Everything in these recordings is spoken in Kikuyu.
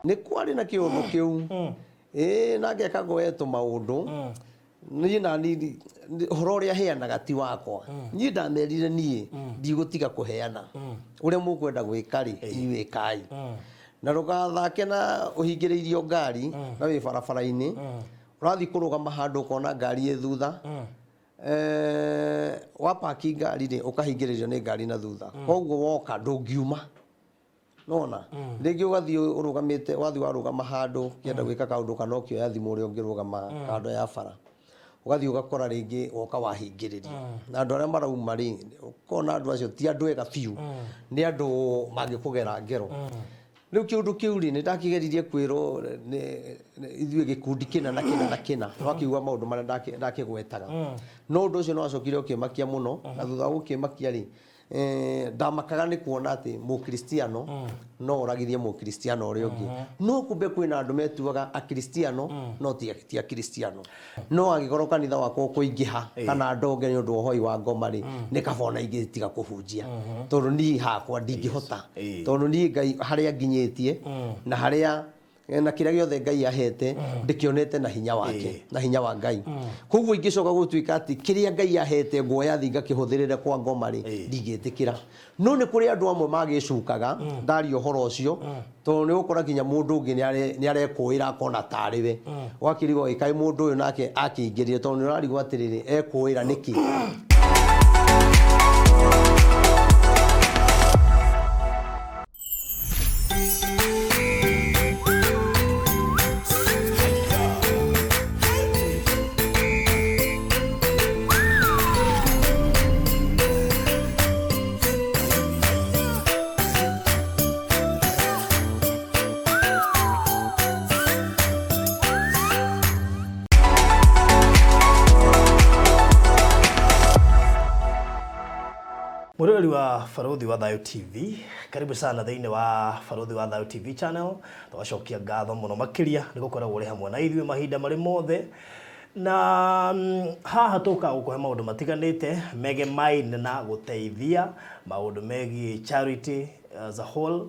Nĩ kwarĩ na kĩũndũ kĩu. Ĩĩ na ngeka ngoetwo maũndũ. Niĩ na niĩ ũhoro ũrĩa heanaga ti wakwa. Niĩ ndamerire niĩ ndigũtiga kũheana. Ũrĩa mũkwenda gwĩka rĩ, inyuĩ ĩkai. Na ndũgathake na ũhingĩrĩirio ngari na wĩ barabara-inĩ, ũrathiĩ kũrũgama handũ ũkona ngari ĩ thutha. Wapaki ngari rĩ, ũkahingĩrĩrio nĩ ngari na thutha. Koguo woka ndũngiuma. Nona rĩngĩ ũgathiĩ ũrũgamĩte, wathiĩ warũgama handũ ũkĩenda gwĩka kaũndũ kana ũkĩoya thimũ ũrĩa ũngĩrũgama kando ya bara, ũgathiĩ ũgakora rĩngĩ woka wahingĩrĩrio. Na andũ arĩa marauma rĩ, ũkona andũ acio ti andũ ega biũ, nĩ andũ mangĩkũgera ngero. Rĩu kĩũndũ kĩu rĩ, nĩ ndakĩgeririe kwĩrwo nĩ ithuĩ gĩkundi kĩna na kĩna na kĩna, twakĩigua maũndũ marĩa ndakĩgwetaga. No ũndũ ũcio nĩ wacokire ũkĩmakia mũno, na thutha wa gũkĩmakia rĩ, Ndamakaga nĩ kuona atĩ Mũkristiano no oragithie Mũkristiano ũrĩa ũngĩ. No kumbe kwĩna andũ metuaga Akristiano no ti Akristiano. No angĩkorwo kanitha wakwa ũkũingĩha kana ndonge nĩ ũndũ wa ũhoi wa ngoma rĩ, nĩ kaba ona ingĩtiga kũhunjia. Tondũ niĩ hakwa ndingĩhota. Tondũ niĩ Ngai harĩa anginyĩtie na harĩa na kĩrĩa gĩothe Ngai ahete ndĩkĩonete na hinya wake, na hinya wa Ngai. Koguo ingĩcoka gũtuĩka atĩ kĩrĩa Ngai ahete nguoya thiĩ ngakĩhũthĩrĩre kwa ngoma rĩ, ndingĩtĩkĩra. No nĩ kũrĩ andũ amwe magĩcukaga ndaria ũhoro ũcio, tondũ nĩ ũgũkora nginya mũndũ ũngĩ nĩ arekũĩra akona tarĩ we. Ũgakĩrigwo ĩ kaĩ mũndũ ũyũ nake akĩingĩrire, tondũ nĩ ũrarigwo atĩrĩrĩ, ekũĩra nĩkĩ? Mwĩroreri wa Barũthi wa Thayũ TV, karibu sana thĩinĩ wa Barũthi wa Thayũ TV channel. Tũgacokia ngatho mũno makĩria nĩ gũkoragwo ũrĩ hamwe na ithuĩ mahinda marĩ mothe. Na haha tũkaga gũkũhe maũndũ matiganĩte megemaine na gũteithia maũndũ megiĩ charity as a whole.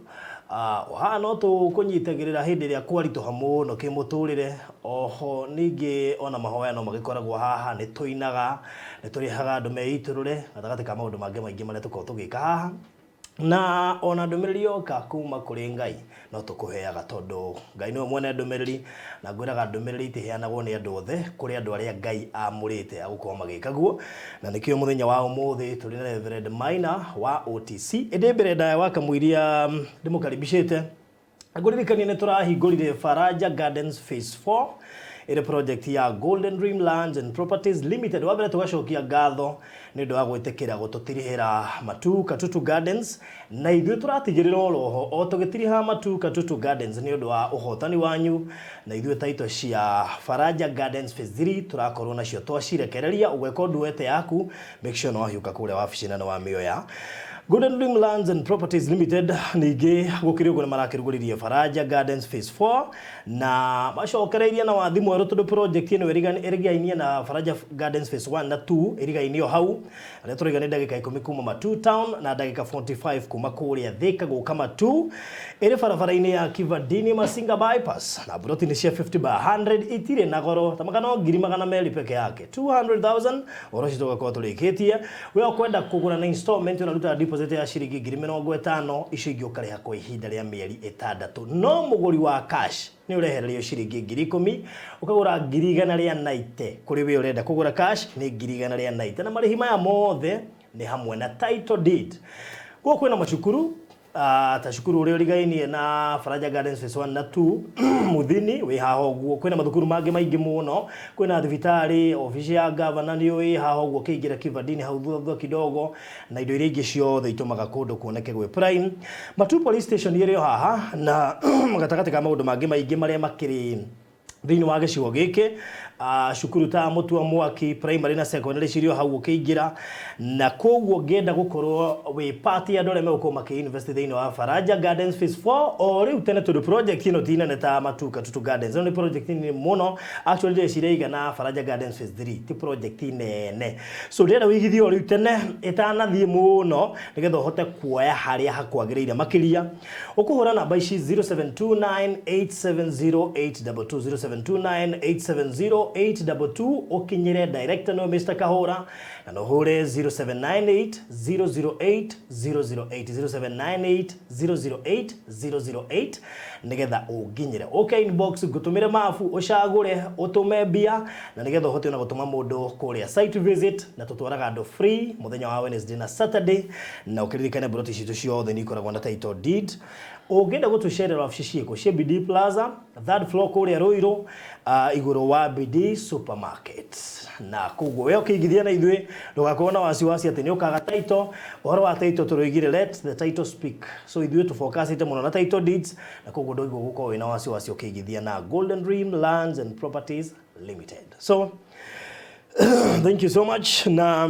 Haha no tũkũnyitagĩrĩra hĩndĩ ĩrĩa kwaritũha mũno kĩmũtũrĩre. Oho ningĩ ona mahoya no magĩkoragwo haha, nĩ tũinaga, nĩ tũrĩhaga andũ meitũrũre, gatagatĩ ka maũndũ mangĩ maingĩ marĩa tũkoragwo tũgĩka haha. Na ona ndũmĩrĩri yoka kuma kũrĩ Ngai no tũkũheaga tondũ Ngai nĩwe mwene ndũmĩrĩri, na ngwĩraga ndũmĩrĩri itiheanagwo nĩ andũ othe, kũrĩ andũ arĩa Ngai amũrĩte a gũkorwo magĩka guo, na nĩkĩo mũthenya wa ũmũthĩ tũrĩ na Reverend Maina wa OTC. Ĩndĩ mbere ndaya wa kamũiria ndĩmũkaribicĩte, ngũririkanie nĩ tũrahingũrire Faraja Gardens Phase 4 ĩrĩ project ya Golden Dream Lands and Properties Limited. Wa mbere tũgacokia ngatho nĩ ũndũ wa gwĩtĩkĩra gũtũtirihĩra Matu Katutu Gardens, na ithuĩ tũratigĩrĩra oroho o tũgĩtiriha Matu Katutu Gardens nĩ ũndũ wa ũhotani wanyu, na ithuĩ taito cia Faraja Gardens Phase 3 tũrakorwo nacio twacirekereria. Ũgwĩka ũndũ wete yaku, make sure nĩ wahiũka kũrĩa wabici nene wamĩoya. Golden Dream Lands and Properties Limited ningĩ gũkĩrĩ ũguo nĩ marakĩrugũririe Faraja Gardens Phase 4 na macokereirie na wathi mwerũ tondũ project ĩno ĩrigainie na Faraja Gardens Phase 1 na 2 ĩrigainie o hau. Arĩa tũraiga nĩ ndagĩka ikũmi kuma Matuu Town na ndagĩka 45 kuma kũrĩa Thika gũka Matuu. Ĩrĩ barabara-inĩ ya Kivandini Masinga Bypass na mburoti nĩ cia 50 by 100 itirĩ na goro ta magana ngiri magana merĩ peke yake 200,000. Ũhoro ũcio tũgakorwo tũrĩkĩtie. We ũkwenda kũgũra na installment ũraruta deposit ya ciringi 50,000, icio ingĩ ũkarĩha kwa ihinda rĩa mĩeri ĩtandatũ. No mũgũri wa cash nĩ ũrehererio ciringi 10,000, ũkagũra 190,000. Kũrĩ we ũrenda kũgũra cash nĩ 190,000, na marĩhi maya mothe nĩ hamwe na title deed. Gũkũ kwĩna macukuru ta cukuru ũrĩa ũrigainie na Faraja Gardens Phase 1 na 2 Muthini wĩ haha ũguo. Kwĩna mathukuru mangĩ maingĩ mũno, kwĩna thibitarĩ, obici ya gavana nĩ wĩ haha ũguo ũkĩingĩra Kivandini hau thutha thutha kidogo, na indo iria ingĩ ciothe itũmaga kũndũ kuoneke gwĩ prime. Matuu Police Station ĩrĩ o haha, na gatagatĩ ka maũndũ mangĩ maingĩ marĩa makĩrĩ Thĩinĩ wa gĩcigo gĩkĩ, cukuru ta Mũtua Mwaki Primary na Secondary cirĩ o hau ũkĩingĩra, na koguo ũngĩenda gũkorwo wĩ part ya andũ arĩa megũkorwo makĩ invest thĩinĩ wa Faraja Gardens Phase 4 o rĩu tene, tondũ project ĩno ti nene ta Matuka Tutu Gardens, ĩno nĩ project nini mũno. Actually, ndĩreciria igana Faraja Gardens Phase 3 ti project nene, so ndĩrenda wĩigithie o rĩu tene ĩtanathiĩ mũno, nĩgetha ũhote kuoya harĩa hakwagĩrĩire makĩria. Ũkũhũra namba ici: 0729870822, 0729870822, ũkinyĩre director nĩwe Mr. Kahũra, na no ũhũre 0798 008 008, 0798 008 008, nĩgetha ũnginyĩre, ũke inbox ngũtũmĩre mabu, ũcagũre, ũtũme mbia, na nĩgetha ũhote ona gũtũma mũndũ kũrĩa site visit. Na tũtwaraga andũ free mũthenya wa Wednesday na Saturday. Na ũkĩririkane broti citũ ciothe nĩ ikoragwo na title deed. Ũngĩenda gũtũcerera, wabici ciĩkũ cia BD Plaza, third floor, kũrĩa Ruiru, igũrũ wa BD Supermarket. Na koguo we ũkĩigithia na ithuĩ, ndũgakorwo na wasiwasi atĩ nĩ ũkaga title. Ũhoro wa title tũroigire, "Let the title speak." So ithuĩ tũfocusĩte mũno na title deeds, na koguo ndũigua gũkorwo wĩna wasiwasi ũkĩigithia na Golden Dream Lands and Properties Limited. So thank you so much. Na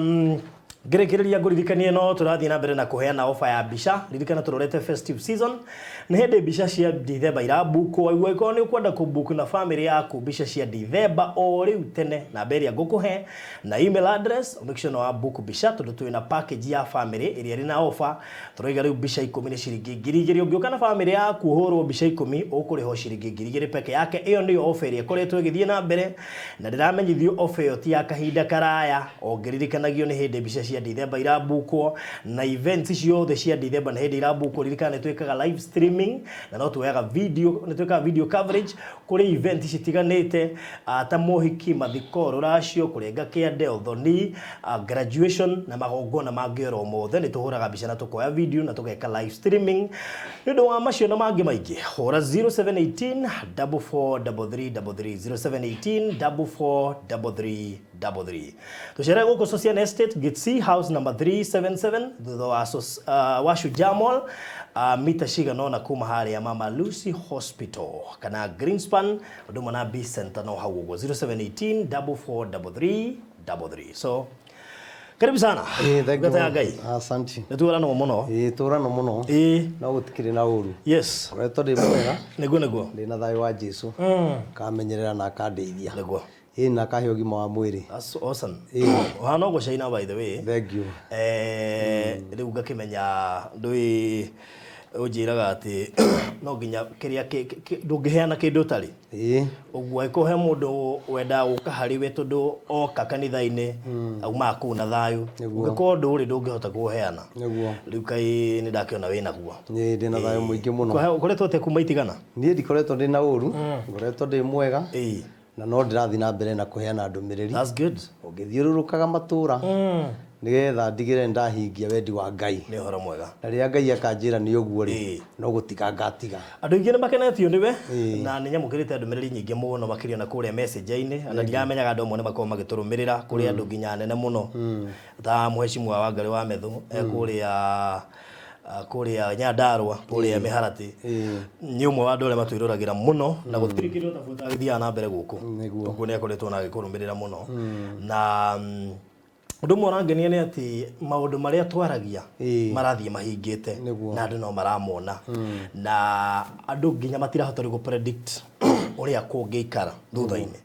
ngĩrĩkĩrĩria, ngũririkanie no tũrathiĩ na mbere na kũheana ofa ya mbica. Ririkana tũrorete festive season, nĩ hĩndĩ mbica cia Dithemba irabukwo. Waigua ĩkorwo nĩ ũkwenda kũbook na family yaku mbica cia Dithemba o rĩu tene, namba ĩrĩa ngũkũhe na email address, make sure no wa book mbica, tondũ twĩna package ya family ĩrĩa ĩrĩ na offer. Tũraiga rĩu mbica 10 nĩ ciringi 2000. Ũngĩũka na family yaku ũhũrwo mbica 10, ũkũrĩhwo ciringi 2000 peke yake. Ĩyo nĩyo offer ĩrĩa ĩkoretwo ĩgĩthiĩ na mbere, na ndĩramenyithio offer ĩyo ti ya kahinda karaya. O ngĩririkanagio nĩ hĩndĩ mbica cia Dithemba irabukwo, na events ciothe cia Dithemba nĩ hĩndĩ irabukwo. Ririkana nĩ twĩkaga live streaming na no tuoyaga video, nĩ twĩkaga video coverage kũrĩ event citiganĩte, ta mohiki, mathiko, rũracio, kũrenga kĩande, ũthoni, graduation na magongona mangĩ oro mothe. Nĩ tũhũraga mbica na tũkoya video na tũgeka live streaming. Nĩ ũndũ wa macio na mangĩ maingĩ, hũra 0718 443333, 0718 443333. Tũcere gũkũ Socian Estate, Gate C, house number 377, thutha wa Shujaa Mall, mita cigana ũna kuma harĩa Mama Lucy Hospital kana Greenspan, ũndũ ũmwe na B Center, no hau ũguo, 0718 443333. So karibu sana. Thank you. Ngata ya Ngai. Asante. Nĩ tuoranwo mũno. Ĩĩ, tũrano mũno. No gũtikĩrĩ na ũru. Ngoretwo ndĩ mwega. Nĩguo. Ndĩ na thayũ wa Jesu. Kamenyerera na akandeithia. Ĩĩ, na akahe ũgima wa mwĩrĩ. That's awesome. Ũhana ũguo caina, by the way. Thank you. Rĩu ngakĩmenya ndũĩ ũnjĩraga atĩ no nginya kĩrĩa ndũngĩheana kĩndũ ũtarĩ. Ũguo angĩkorwo he mũndũ wendaga gũka harĩ we, tondũ oka kanitha-inĩ aumaga kũu na thayũ. Ũngĩkorwo ndũrĩ, ndũngĩhota kũheana. Rĩu kaĩ nĩ ndakĩona wĩ naguo. Nĩ ndĩ na thayũ mũingĩ mũno. Ũkoretwo atĩa kuma itigana? Niĩ ndikoretwo ndĩ na ũru, ngoretwo ndĩ mwega, na no ndĩrathiĩ na mbere na kũheana ndũmĩrĩri. That's good. Ũngĩthiũrũrũkaga matũra nĩgetha ndigĩre nĩndahingia wendi wa Ngai. Nĩ ũhoro mwega. Na rĩrĩa Ngai akanjĩra nĩ ũguo rĩ, no gũtiga ngatiga. Andũ aingĩ nĩ makenetio nĩwe, na nĩ nyamũkĩrĩte ndũmĩrĩri nyingĩ mũno makĩria na kũrĩa message-inĩ. Na ndiramenyaga andũ amwe nĩ makoragwo magĩtũrũmĩrĩra, kũrĩ andũ nginya anene mũno ta mũhecimua wa Ngarĩ wa Methu e kũrĩa Nyandarua, kũrĩa Mĩharatĩ. Nĩ ũmwe wa andũ arĩa matwĩroragĩra mũno, na gũtirĩ kĩndũ ũtabuataga gĩthiaga na mbere gũkũ. Ũguo nĩ akoretwo na agĩkũrũmĩrĩra mũno. Na ũndũ ũmwe ũrangenia nĩ atĩ maũndũ marĩa twaragia marathiĩ mahingĩte, na andũ no maramona, na andũ nginya matirahota rĩu gũ-predict ũrĩa kũngĩikara thutha-inĩ.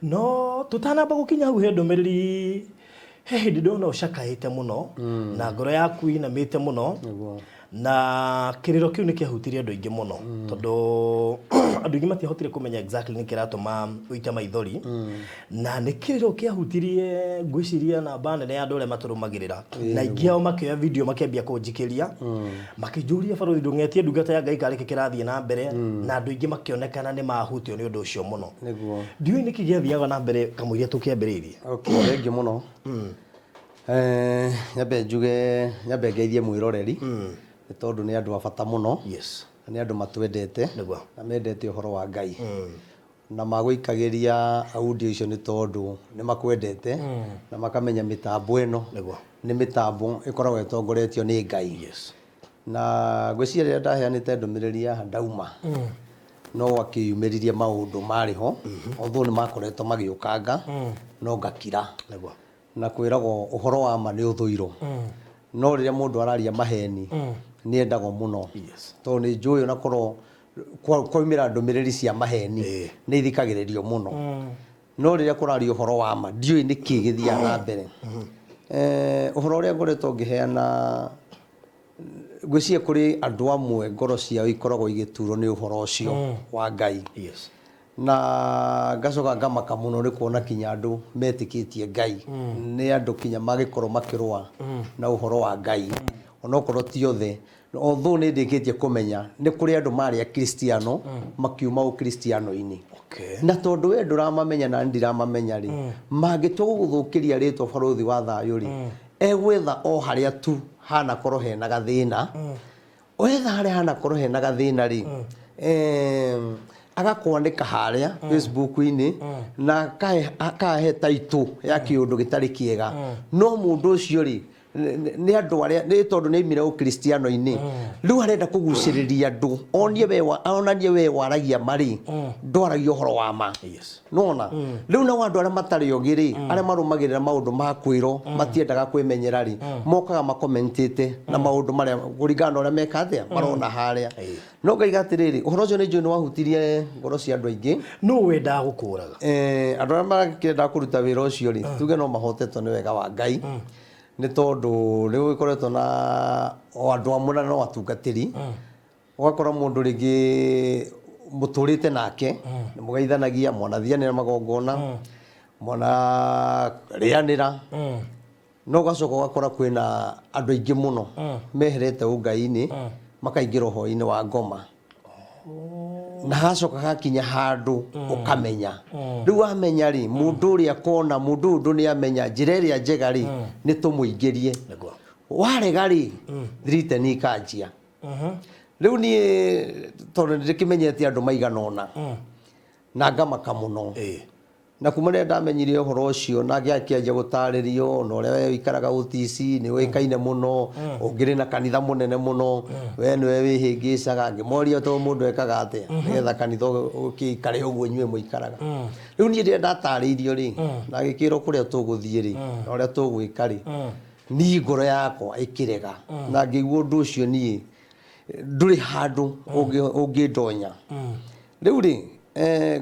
No tũtanamba gũkinya hau, he ndũmĩrĩri, he hĩndĩ ndona ũcakaĩte mũno na ngoro yaku inamĩte mũno, na kĩrĩro kĩu nĩ kĩahutirie andũ aingĩ mũno, tondũ andũ aingĩ matiahotire kũmenya exactly nĩ kĩratũma ũite maithori, na nĩ kĩrĩro kĩahutirie, ngwĩciria, namba nene ya andũ arĩa matũrũmagĩrĩra, na aingĩ ao makĩoya video makĩambia kũnjikĩria, makĩnjũria, "Barũthi, ndũng'etie ndungata ya Ngai karĩ kĩ kĩrathiĩ na mbere?" Na andũ aingĩ makĩonekana nĩ mahutio nĩ ũndũ ũcio mũno. Ndiũĩ nĩkĩ gĩathiaga na mbere kamũiria tũkĩambĩrĩirie. Okay, thank you mũno. Nyambe njuge, nyambe ngeithie mwĩroreri, nĩ tondũ nĩ andũ a bata mũno, na nĩ andũ matwendete, na mendete ũhoro wa Ngai, na magũikagĩria audio icio nĩ tondũ nĩ makwendete na makamenya mĩtambo ĩno nĩ mĩtambo ĩkoragwo ĩtongoretio nĩ Ngai. Na ngwĩciria rĩrĩa ndaheanĩte ndũmĩrĩri haha ndauma. No akĩyumĩririe maũndũ marĩ ho, although nĩ makoretwo magĩũkanga, no ngakira. Nĩguo. Na kwĩragwo ũhoro wa ma nĩ ũthũirwo, no rĩrĩa mũndũ araria maheni nĩ endagwo mũno. Tondũ nĩ njũĩ ona korwo kwaumĩra ndũmĩrĩri cia maheni nĩ ithikagĩrĩrio mũno, no rĩrĩa kũraria ũhoro wa ma ndiũĩ nĩ kĩĩ gĩthiaga na mbere. Ũhoro ũrĩa ngoretwo ngĩheana, ngwĩciria kũrĩ andũ amwe ngoro ciao ikoragwo igĩturwo nĩ ũhoro ũcio wa Ngai. Na ngacoka ngamaka mũno nĩ kuona kinya andũ metĩkĩtie Ngai nĩ andũ kinya magĩkorwo makĩrũa na ũhoro wa Ngai, onokorwo ti othe. Although nĩ ndĩkĩtie kũmenya nĩ kũrĩ andũ marĩ akristiano makiuma ũkristiano-inĩ. Na tondũ we ndũramamenya na ndiramamenya rĩ, mangĩtua gũgũthũkĩria rĩtwa Barũthi wa Thayũ rĩ, egwetha o harĩa tu hanakorwo hena gathĩna. Wetha harĩa hanakorwo hena gathĩna rĩ, agakwanĩka harĩa Facebook-inĩ na akahe taitũ ya kĩũndũ gĩtarĩ kĩega. No mũndũ ũcio rĩ, nĩ andũ arĩa nĩ tondũ nĩ aimire ũkristiano-inĩ, rĩu arenda kũgucĩrĩria andũ onie we onanie we waragia marĩ ndwaragia ũhoro wa ma. Nona rĩu nao andũ arĩa matarĩ ogĩ rĩ, arĩa marũmagĩrĩra maũndũ ma kwĩrwo matiendaga kwĩmenyera rĩ, mokaga makomentĩte na maũndũ marĩa kũringana na ũrĩa meka atĩa marona harĩa. No ngaiga atĩrĩrĩ, ũhoro ũcio nĩ njũĩ nĩ wahutirie ngoro cia andũ aingĩ. Nũ wendaga gũkũraga? Andũ arĩa makĩendaga kũruta wĩra ũcio rĩ, tuge no mahotetwo nĩ wega wa Ngai, nĩ tondũ nĩ gũgĩkoretwo na o andũ amwe na no atungatĩri. Ũgakora mũndũ rĩngĩ mũtũrĩte nake, nĩ mũgeithanagia, mwanathianĩra magongona, mwanarĩanĩra, no ũgacoka ũgakora kwĩna andũ aingĩ mũno meherete ũngai-inĩ makaingĩra ũhoro-inĩ wa ngoma. Na hacoka hakinya handũ ũkamenya. Rĩu wamenya rĩ, mũndũ ũrĩa akona, mũndũ ũyũ nĩ amenya njĩra ĩrĩa njega rĩ, nĩ tũmũingĩrie. Warega rĩ, thriteni ikanjia. Rĩu niĩ tondũ nĩ ndĩkĩmenyete andũ maigana ũna, na ngamaka mũno. Na kuma rĩrĩa ndamenyire ũhoro ũcio na ngĩakĩanjia gũtarĩrio na ũrĩa we ũikaraga OTC nĩ ũĩkaine mũno, ũngĩrĩ na kanitha mũnene mũno, we nĩwe wĩhĩngĩcaga. Ngĩmoria to mũndũ ekaga atĩa nĩgetha kanitha ũgĩikare ũguo inyuĩ mũikaraga. Rĩu niĩ rĩrĩa ndatarĩirio rĩ, na ngĩkĩrwo kũrĩa tũgũthiĩ rĩ, na ũrĩa tũgwĩka rĩ, niĩ ngoro yakwa ĩkĩrega na ngĩigua ũndũ ũcio niĩ ndũrĩ handũ ũngĩndonya. Rĩu rĩ,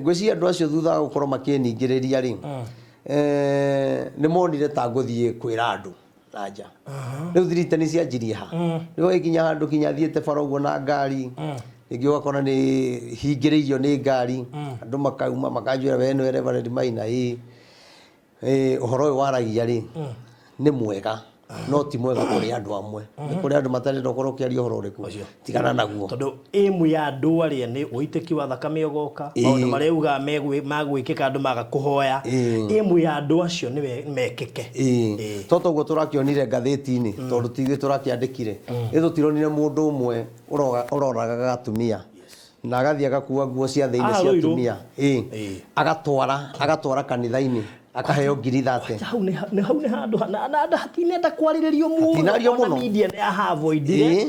ngwĩciria andũ acio thutha wa gũkorwo makĩningĩrĩria rĩ, nĩ monire ta ngũthiĩ kwĩra andũ na nja. Rĩu thiritani cianjirie ha, rĩu ĩkinya handũ kinya thiĩte bara ũguo na ngari, rĩngĩ ũgakora nĩ hingĩrĩirio nĩ ngari, andũ makauma makanjĩra we nĩwe Reverend Maina. Ĩĩ, ũhoro ũyũ waragia rĩ nĩ mwega, no ti mwega kũrĩ andũ amwe, nĩ kũrĩ andũ matarenda ũkorwo ũkĩaria ũhoro ũrĩkũ, tigana naguo. Tondũ ĩmwe ya andũ arĩa nĩ ũitĩki wa thakame ũgoka, maũndũ marĩa ugaga magwĩkĩka andũ maga kũhoya, ĩmwe ya andũ acio nĩ mekĩke. To toguo tũrakĩonire ngathĩti-inĩ, tondũ ti ithuĩ tũrakĩandĩkire, ĩ tũtironire mũndũ ũmwe ũroragaga atumia na agathiĩ agakua nguo cia thĩinĩ cia Ruiru. atumia, agatwara kanitha-inĩ akaheo 30,000. Hau nĩ hau nĩ handũ na hatinenda kwarĩrĩrio mũno. Hatinario Ona mũno. media nĩ yahavoidire.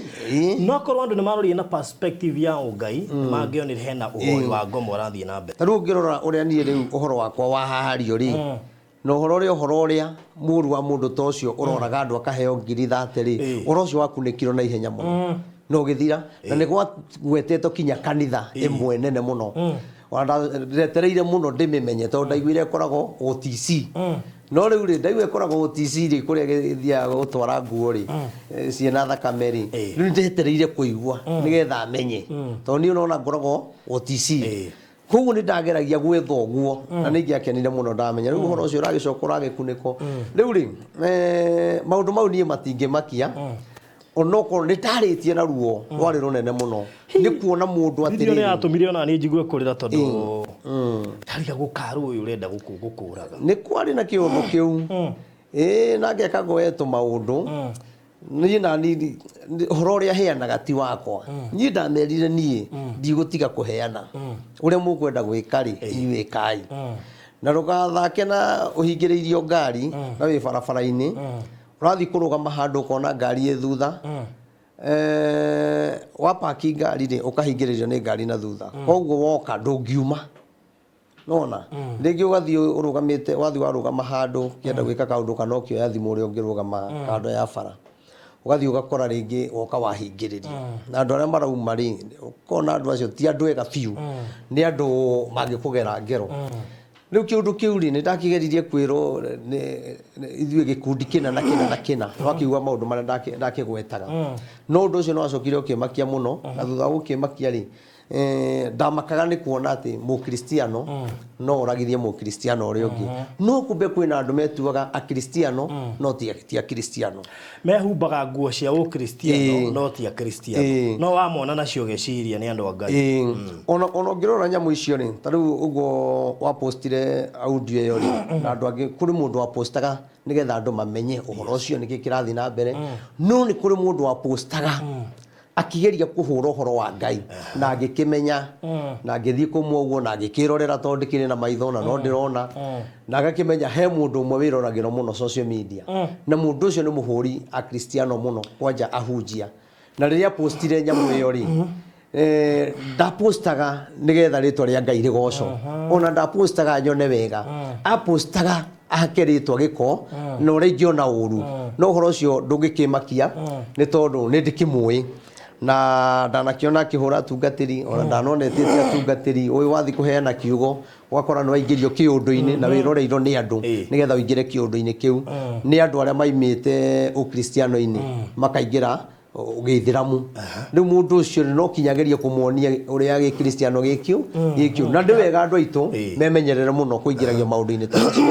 No korwo andũ nĩ marorire na perspective ya ũngai, mangĩonire hena ũhoi wa ngoma ũrathiĩ na mbere. Ta rĩu ũngĩrora ũrĩa niĩ rĩu ũhoro wakwa wahahario rĩ, na ũhoro ũrĩa mũru wa mũndũ ta ũcio ũroraga andũ akaheo 30,000 rĩ, ũhoro ũcio wakunĩkirwo na ihenya mũno na ũgĩthira, na nĩ gwagwetetwo kinya kanitha ĩmwe nene mũno. Ona ndetereire mũno ndĩmĩmenye tondũ ndaiguire ĩkoragwo OTC. No rĩu rĩ, ndaigua ĩkoragwo OTC rĩ, kũrĩa gĩthiaga gũtwara nguo rĩ, ciĩna thakame rĩ, rĩu ndetereire kũigua nĩgetha menye, tondũ niĩ ũrona ngoragwo OTC. Koguo nĩ ndageragia gwetha ũguo na nĩ ingĩakenire mũno ndamenya. Rĩu ũhoro ũcio ũragĩcoka ũragĩkunĩkwo. Rĩu rĩ, maũndũ mau niĩ matingĩmakia, onokorwo nĩ ndarĩtie na ruo rwarĩ rũnene mũno nĩ kuona mũndũ Video nĩ atĩrĩrĩ. yatũmire ona niĩ njigue kũrĩra tondũ ndariga gũkarũ ũyũ ũrenda gũkũraga. Nĩ kwarĩ na kĩũndũ kĩu, ĩĩ, na ngeka ngoetwo maũndũ niĩ na niĩ ũhoro ũrĩa heanaga ti wakwa. Niĩ ndamerire niĩ ndigũtiga kũheana, ũrĩa mũkwenda gwĩka rĩ, inyuĩ ĩkai, na ndũgathake na ũhingĩrĩirio ngari na wĩ barabara-inĩ, ũrathiĩ kũrũgama handũ ũkona ngari ĩ thutha. Wapaki ngari rĩ, ũkahingĩrĩrio nĩ ngari na thutha, koguo woka ndũngiuma. Nona rĩngĩ ũgathiĩ ũrũgamĩte, wathiĩ warũgama handũ ũkĩenda gwĩka kaũndũ kana ũkĩoya thimũ ũrĩa ũngĩrũgama kando ya bara, ũgathiĩ ũgakora rĩngĩ woka wahingĩrĩrio na andũ arĩa marauma rĩ, ũkona andũ acio ti andũ ega biũ, nĩ andũ mangĩkũgera ngero. Rĩu kĩũndũ kĩu rĩ, nĩ ndakĩgeririe kwĩrwo nĩ ithuĩ gĩkundi kĩna na kĩna na kĩna, twakĩigua maũndũ marĩa ndakĩgwetaga, no ũndũ ũcio nĩ wacokire ũkĩmakia mũno. Na thutha wa gũkĩmakia rĩ, ndamakaga nĩ kuona atĩ mũkristiano no oragithie mũkristiano ũrĩa ũngĩ, no kumbe kwĩna andũ metuaga akristiano no ti akristiano. Mehumbaga nguo cia ũkristiano no ti akristiano. No wamona nacio ũgeciria nĩ andũ a Ngai. Ona ũngĩrora nyamũ icio rĩ, ta rĩu ũguo wapostire audio ĩyo rĩ, na andũ angĩ, kũrĩ mũndũ wapostaga nĩgetha andũ mamenye ũhoro ũcio nĩkĩ kĩrathiĩ na mbere, no nĩ kũrĩ mũndũ wapostaga akĩgeria kũhũra ũhoro wa Ngai na agĩkĩmenya na ngĩthiĩ kũmwe ũguo na ngĩkĩrorera, tondũ ndĩkĩrĩ na maitho na no ndĩrona, na agakĩmenya he mũndũ ũmwe wĩroragĩrwo mũno social media, na mũndũ ũcio nĩ mũhũri akristiano mũno, kwanja ahunjia. Na rĩrĩa postire nyamũ ĩyo rĩ, ndapostaga nĩgetha rĩtwa rĩa Ngai rĩgocwo, ona ndapostaga nyone wega, apostaga ahake rĩtwa gĩko na ũrĩa ingĩona ũru. No ũhoro ũcio ndũngĩkĩmakia, nĩ tondũ nĩ ndĩkĩmũĩ na ndanakĩona akĩhũra atungatĩri, ona ndanona etĩte atungatĩri. Ũyũ wathiĩ kũheana kiugo, ũgakora nĩ waingĩrio kĩũndũ-inĩ na wĩroreirwo nĩ andũ nĩgetha ũingĩre kĩũndũ-inĩ kĩu, nĩ andũ arĩa maimĩte ũkristiano-inĩ makaingĩra gĩithĩramu. Rĩu mũndũ ũcio no kinya agerie kũmuonia ũrĩa gĩkristiano gĩkĩu gĩkĩu, na nĩ wega andũ aitũ memenyerere mũno kũingĩragio maũndũ-inĩ ta macio,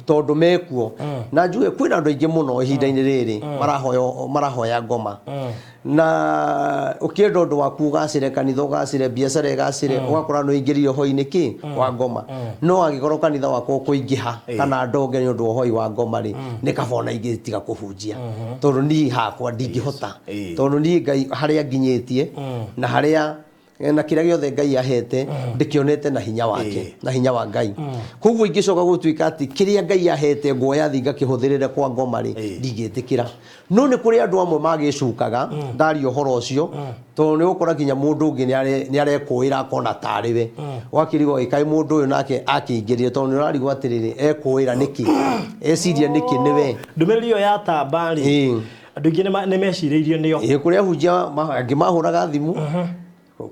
tondũ mekuo. Na njuge kwĩna andũ aingĩ mũno ihinda-inĩ rĩrĩ marahoya, marahoya ngoma, na ũkĩenda ũndũ waku ũgacĩre, kanitha ũgacĩre, biacara ĩgacĩre, ũgakora nĩ ũingĩrire ũhoi-inĩ kĩ wa ngoma. No angĩkorwo kanitha wakwa ũkũingĩha kana ndonge nĩ ũndũ wa ũhoi wa ngoma rĩ, nĩ kaba ona ingĩtiga kũhunjia, tondũ niĩ hakwa ndingĩhota, tondũ niĩ Ngai harĩa nginyĩtie na harĩa na kĩrĩa gĩothe Ngai ahete ndĩkĩonete na hinya wake na hinya wa Ngai. Koguo ingĩcoka gũtuĩka atĩ kĩrĩa Ngai ahete nguoya thi ngakĩhũthĩrĩre kwa ngoma rĩ, ndingĩtĩkĩra. No nĩ kũrĩ andũ amwe magĩcukaga ndaria ũhoro ũcio, tondũ nĩ ũgũkora nginya mũndũ ũngĩ nĩ arekũĩra akona tarĩ we, ũgakĩrigwo ĩ kaĩ mũndũ ũyũ nake akĩingĩrire, tondũ nĩ ũrarigwo atĩrĩrĩ, ekũĩra nĩkĩ, eciria nĩkĩ nĩwe. Ndũmĩrĩri ĩyo yatamba rĩ, andũ aingĩ nĩ mecirĩirio nĩo. Ĩĩ, kũrĩ ahunjia angĩ mahũraga thimũ,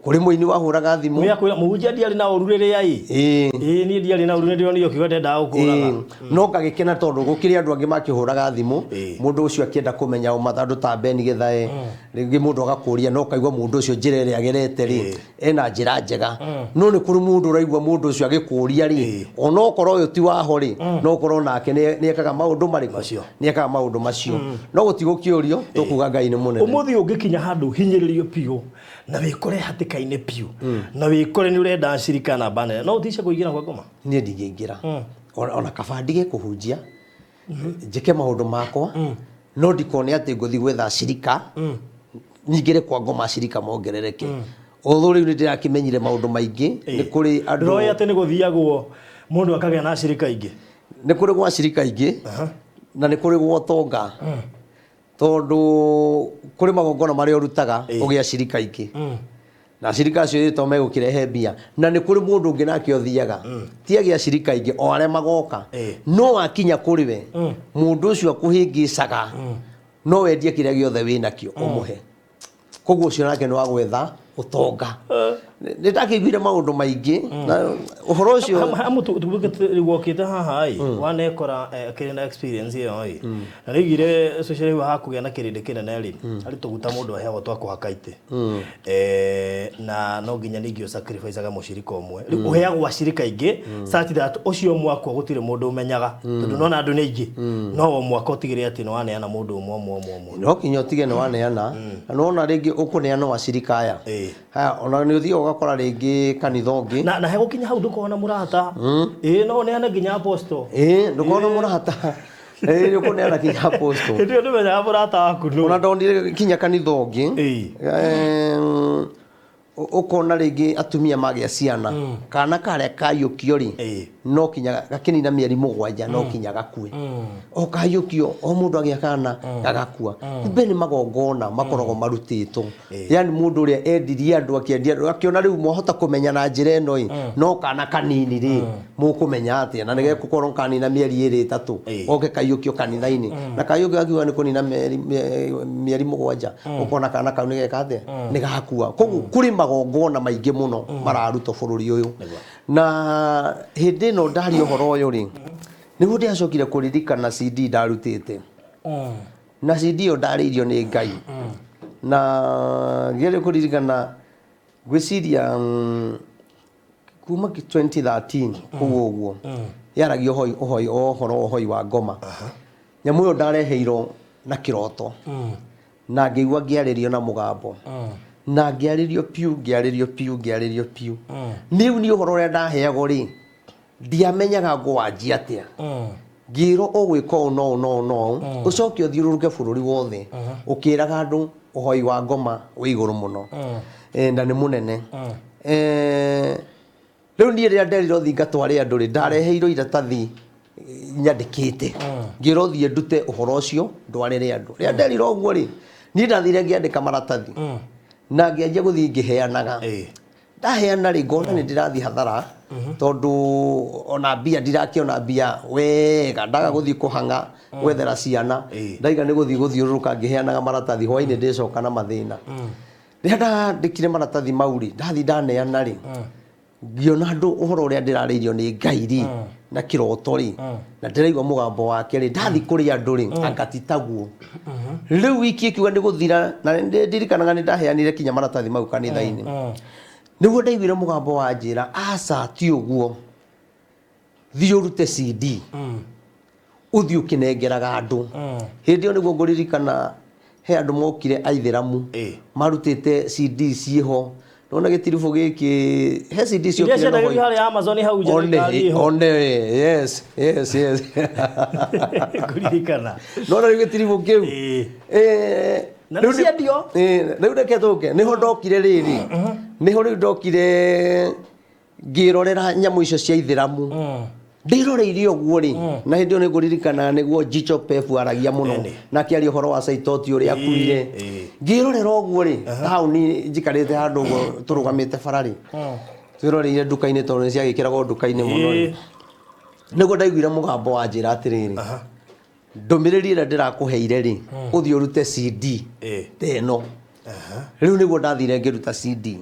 kũrĩ mũini wahũraga thimũ. Kwĩra mũhunjia ndiarĩ na ũru rĩrĩa ĩ ĩĩ niĩ ndiarĩ na ũru, nĩ ndĩronire ũkiuga ndendaga gũkũraga. No ngagĩkena tondũ gũkĩrĩ andũ angĩ makĩhũraga thimũ, mũndũ ũcio akĩenda kũmenya ũma, andũ ta Ben Gĩthae. Rĩngĩ mũndũ agakũria, no ũkaigua mũndũ ũcio njĩra ĩrĩa agerete rĩ, ena njĩra njega. No nĩ kũrĩ mũndũ ũraigua mũndũ ũcio agĩkũria rĩ, ona okorwo ũyũ ti waho rĩ, no ũkorwo nake nĩ ekaga maũndũ marĩkũ? Macio. Nĩ ekaga maũndũ macio, no gũtigũkĩũrio, tũkuga Ngai nĩ mũnene. Ũmũthĩ ũngĩkinya handũ ũhinyĩrĩrio biũ na wĩkore hatĩka-inĩ biũ na wĩkore nĩ ũrenda acirika namba nene, no ũtice kũingĩra kwa ngoma? Niĩ ndingĩingĩra. Ona kaba ndige kũhunjia, njĩke maũndũ makwa, no ndikone atĩ ngũthiĩ gwetha acirika nyingĩre kwa ngoma, acirika mongerereke. Although rĩu nĩ ndĩrakĩmenyire maũndũ maingĩ, nĩ kũrĩ andũ Ndũroĩ atĩ nĩ gũthiagwo mũndũ akagĩa na acirika aingĩ? Nĩ kũrĩ gwa acirika aingĩ na nĩ kũrĩ gwa ũtonga, tondũ kũrĩ magongona marĩa ũrutaga ũgĩa acirika aingĩ, na acirika acio to megũkĩrehe mbia. Na nĩ kũrĩ mũndũ ũngĩ nake ũthiaga ti agĩa acirika aingĩ, o arĩa magoka, no wakinya kũrĩ we, mũndũ ũcio akũhĩngĩcaga, no wendie kĩrĩa gĩothe wĩ nakĩo ũmũhe. Koguo ũcio nake nĩ wa gwetha ũtonga. Nĩ ndakĩiguire maũndũ maingĩ na ũhoro ũcio. Hamu rĩu wokĩte haha ĩ, wanekora akĩrĩ na experience ĩyo ĩ, na nĩaigire social rĩu hakũgĩa na kĩrĩndĩ kĩnene rĩ, harĩ tũguta mũndũ aheagwo twa kũhaka itĩ. Na no nginya ningĩ ũsacrificaga mũcirika ũmwe. Rĩu ũheagwo acirika aingĩ such that ũcio ũmwe akua gũtirĩ mũndũ ũmenyaga, tondũ nona andũ nĩ aingĩ, no o mwaka ũtigĩrĩre atĩ nĩ waneana mũndũ ũmwe ũmwe ũmwe ũmwe. No kinya ũtige nĩ waneana, na nĩwona rĩngĩ ũkũneana acirika aya. Haya, ona nĩ ũthiaga ũgakora rĩngĩ kanitha ũngĩ. Na hegũkinya hau ndũkorwo na mũrata. Ĩĩ, no ũneane nginya apostle. Ĩĩ, ndũkorwo na mũrata. Ĩĩ, nĩ ũkũneana kinya apostle. Hĩndĩ ĩyo ndũmenyaga mũrata waku nũ. Ona ndonire kinya kanitha ũngĩ. Ũkona rĩngĩ atumia magĩa ciana, kana karĩa kaiyũkio rĩ, no kinya gakĩnina mĩeri 7, no kinya gakue. O kaiyũkio, o mũndũ agĩa kana gagakua. Kumbe nĩ magongona makoragwo marutĩtwo, yani mũndũ ũrĩa endirie andũ, akĩendia andũ, akĩona rĩu mwahota kũmenya na njĩra ĩno ĩ, no kana kanini rĩ, mũkũmenya atĩa na nĩgegũkorwo kanina mĩeri 2 3, goke kaiyũkio kanitha-inĩ, na kaiyũkio gakiuga nĩ kũnina mĩeri 7, ũkona kana kau nĩgeka atĩa, nĩ gakua. Koguo kũrĩ magongona maingĩ mũno mararutwo bũrũri ũyũ. Na hĩndĩ ĩno ndaria ũhoro ũyũ rĩ, nĩguo ndĩracokire kũririkana CD ndarutĩte, na CD ĩyo ndarĩirio nĩ Ngai, na ngĩgeria kũririkana, ngwĩciria kuma 2013 kũu ũguo, yaragia ũhoi ũhoi ũhoro wa ũhoi wa ngoma. Nyamũ ĩyo ndareheirwo na kĩroto, na ngĩigua ngĩarĩrio na mũgambo, na ngĩarĩrio piũ, ngĩarĩrio piũ, ngĩarĩrio piũ. Rĩu niĩ ũhoro ũrĩa ndaheagwo rĩ, ndiamenyaga ngũwanjia atĩa. Ngĩrwo ũgwĩka ũũ no ũũ no ũũ no ũũ, ũcoke ũthiũrũrũke bũrũri wothe ũkĩraga andũ ũhoi wa ngoma wĩ igũrũ mũno. Na nĩ mũnene. Rĩu niĩ rĩrĩa nderirwo thiĩ ngatware andũ rĩ, ndareheirwo iratathi nyandĩkĩte, ngĩrwo thiĩ ndute ũhoro ũcio ndwarĩre andũ. Rĩrĩa nderirwo ũguo rĩ, niĩ ndathire ngĩandĩka maratathi na ngĩanjia gũthiĩ ngĩheanaga. Ndaheana rĩ, ngona nĩ ndĩrathiĩ hathara, tondũ ona mbia ndirakĩona mbia wega, ndaga gũthiĩ kũhang'a gwethera ciana. Ndaiga nĩ gũthiĩ gũthiũrũrũka ngĩheanaga maratathi, hwainĩ ndĩcoka na mathĩna. Rĩrĩa ndandĩkire maratathi mau rĩ, ndathiĩ ndaneana rĩ, ngĩona andũ ũhoro ũrĩa ndĩrarĩirio nĩ Ngai rĩ, na kĩroto rĩ, na ndĩraigua mũgambo wake rĩ, ndathiĩ kũrĩ andũ rĩ, anga ti taguo. Rĩu wiki ĩkiuga nĩ gũthira, na nĩ ndirikanaga nĩ ndaheanire kinya maratathi mau kanitha-inĩ. Nĩguo ndaiguire mũgambo wanjĩra, aca ti ũguo, thiĩ ũrute CD, ũthiĩ ũkĩnengeraga andũ. Hĩndĩ ĩyo nĩguo ngũririkana he andũ mokire aithĩramu, marutĩte CD ciĩho, nona gĩtiribũ gĩkĩ, he CD iria ciokire na ciendagĩrio ũhoi. Harĩa Amazon hau nja. One, nĩ ngari ĩho. One, yes. Ngũririkana. Nona rĩu gĩtiribũ kĩu. Na Rĩu nĩ ciendio. Rĩu reke tũke nĩho ndokire rĩrĩ, nĩho rĩu ndokire ngĩrorera nyamũ icio cia ithĩramu, ndĩroreire ũguo rĩ, na hĩndĩ ĩyo nĩ ngũririkana nĩguo Jicho Pevu aragia mũno, na akĩaria ũhoro wa Saitoti ũrĩa akuire. Ngĩrorera ũguo rĩ, taũni njikarĩte handũ ũguo tũrũgamĩte bara rĩ, twĩroreire nduka-inĩ, tondũ nĩ ciagĩkĩragwo nduka-inĩ mũno rĩ, nĩguo ndaiguire mũgambo wanjĩra atĩrĩrĩ, ndũmĩrĩri ĩrĩa ndĩrakũheire rĩ, ũthiĩ ũrute CD ta ĩno. Rĩu nĩguo ndathire ngĩruta CD.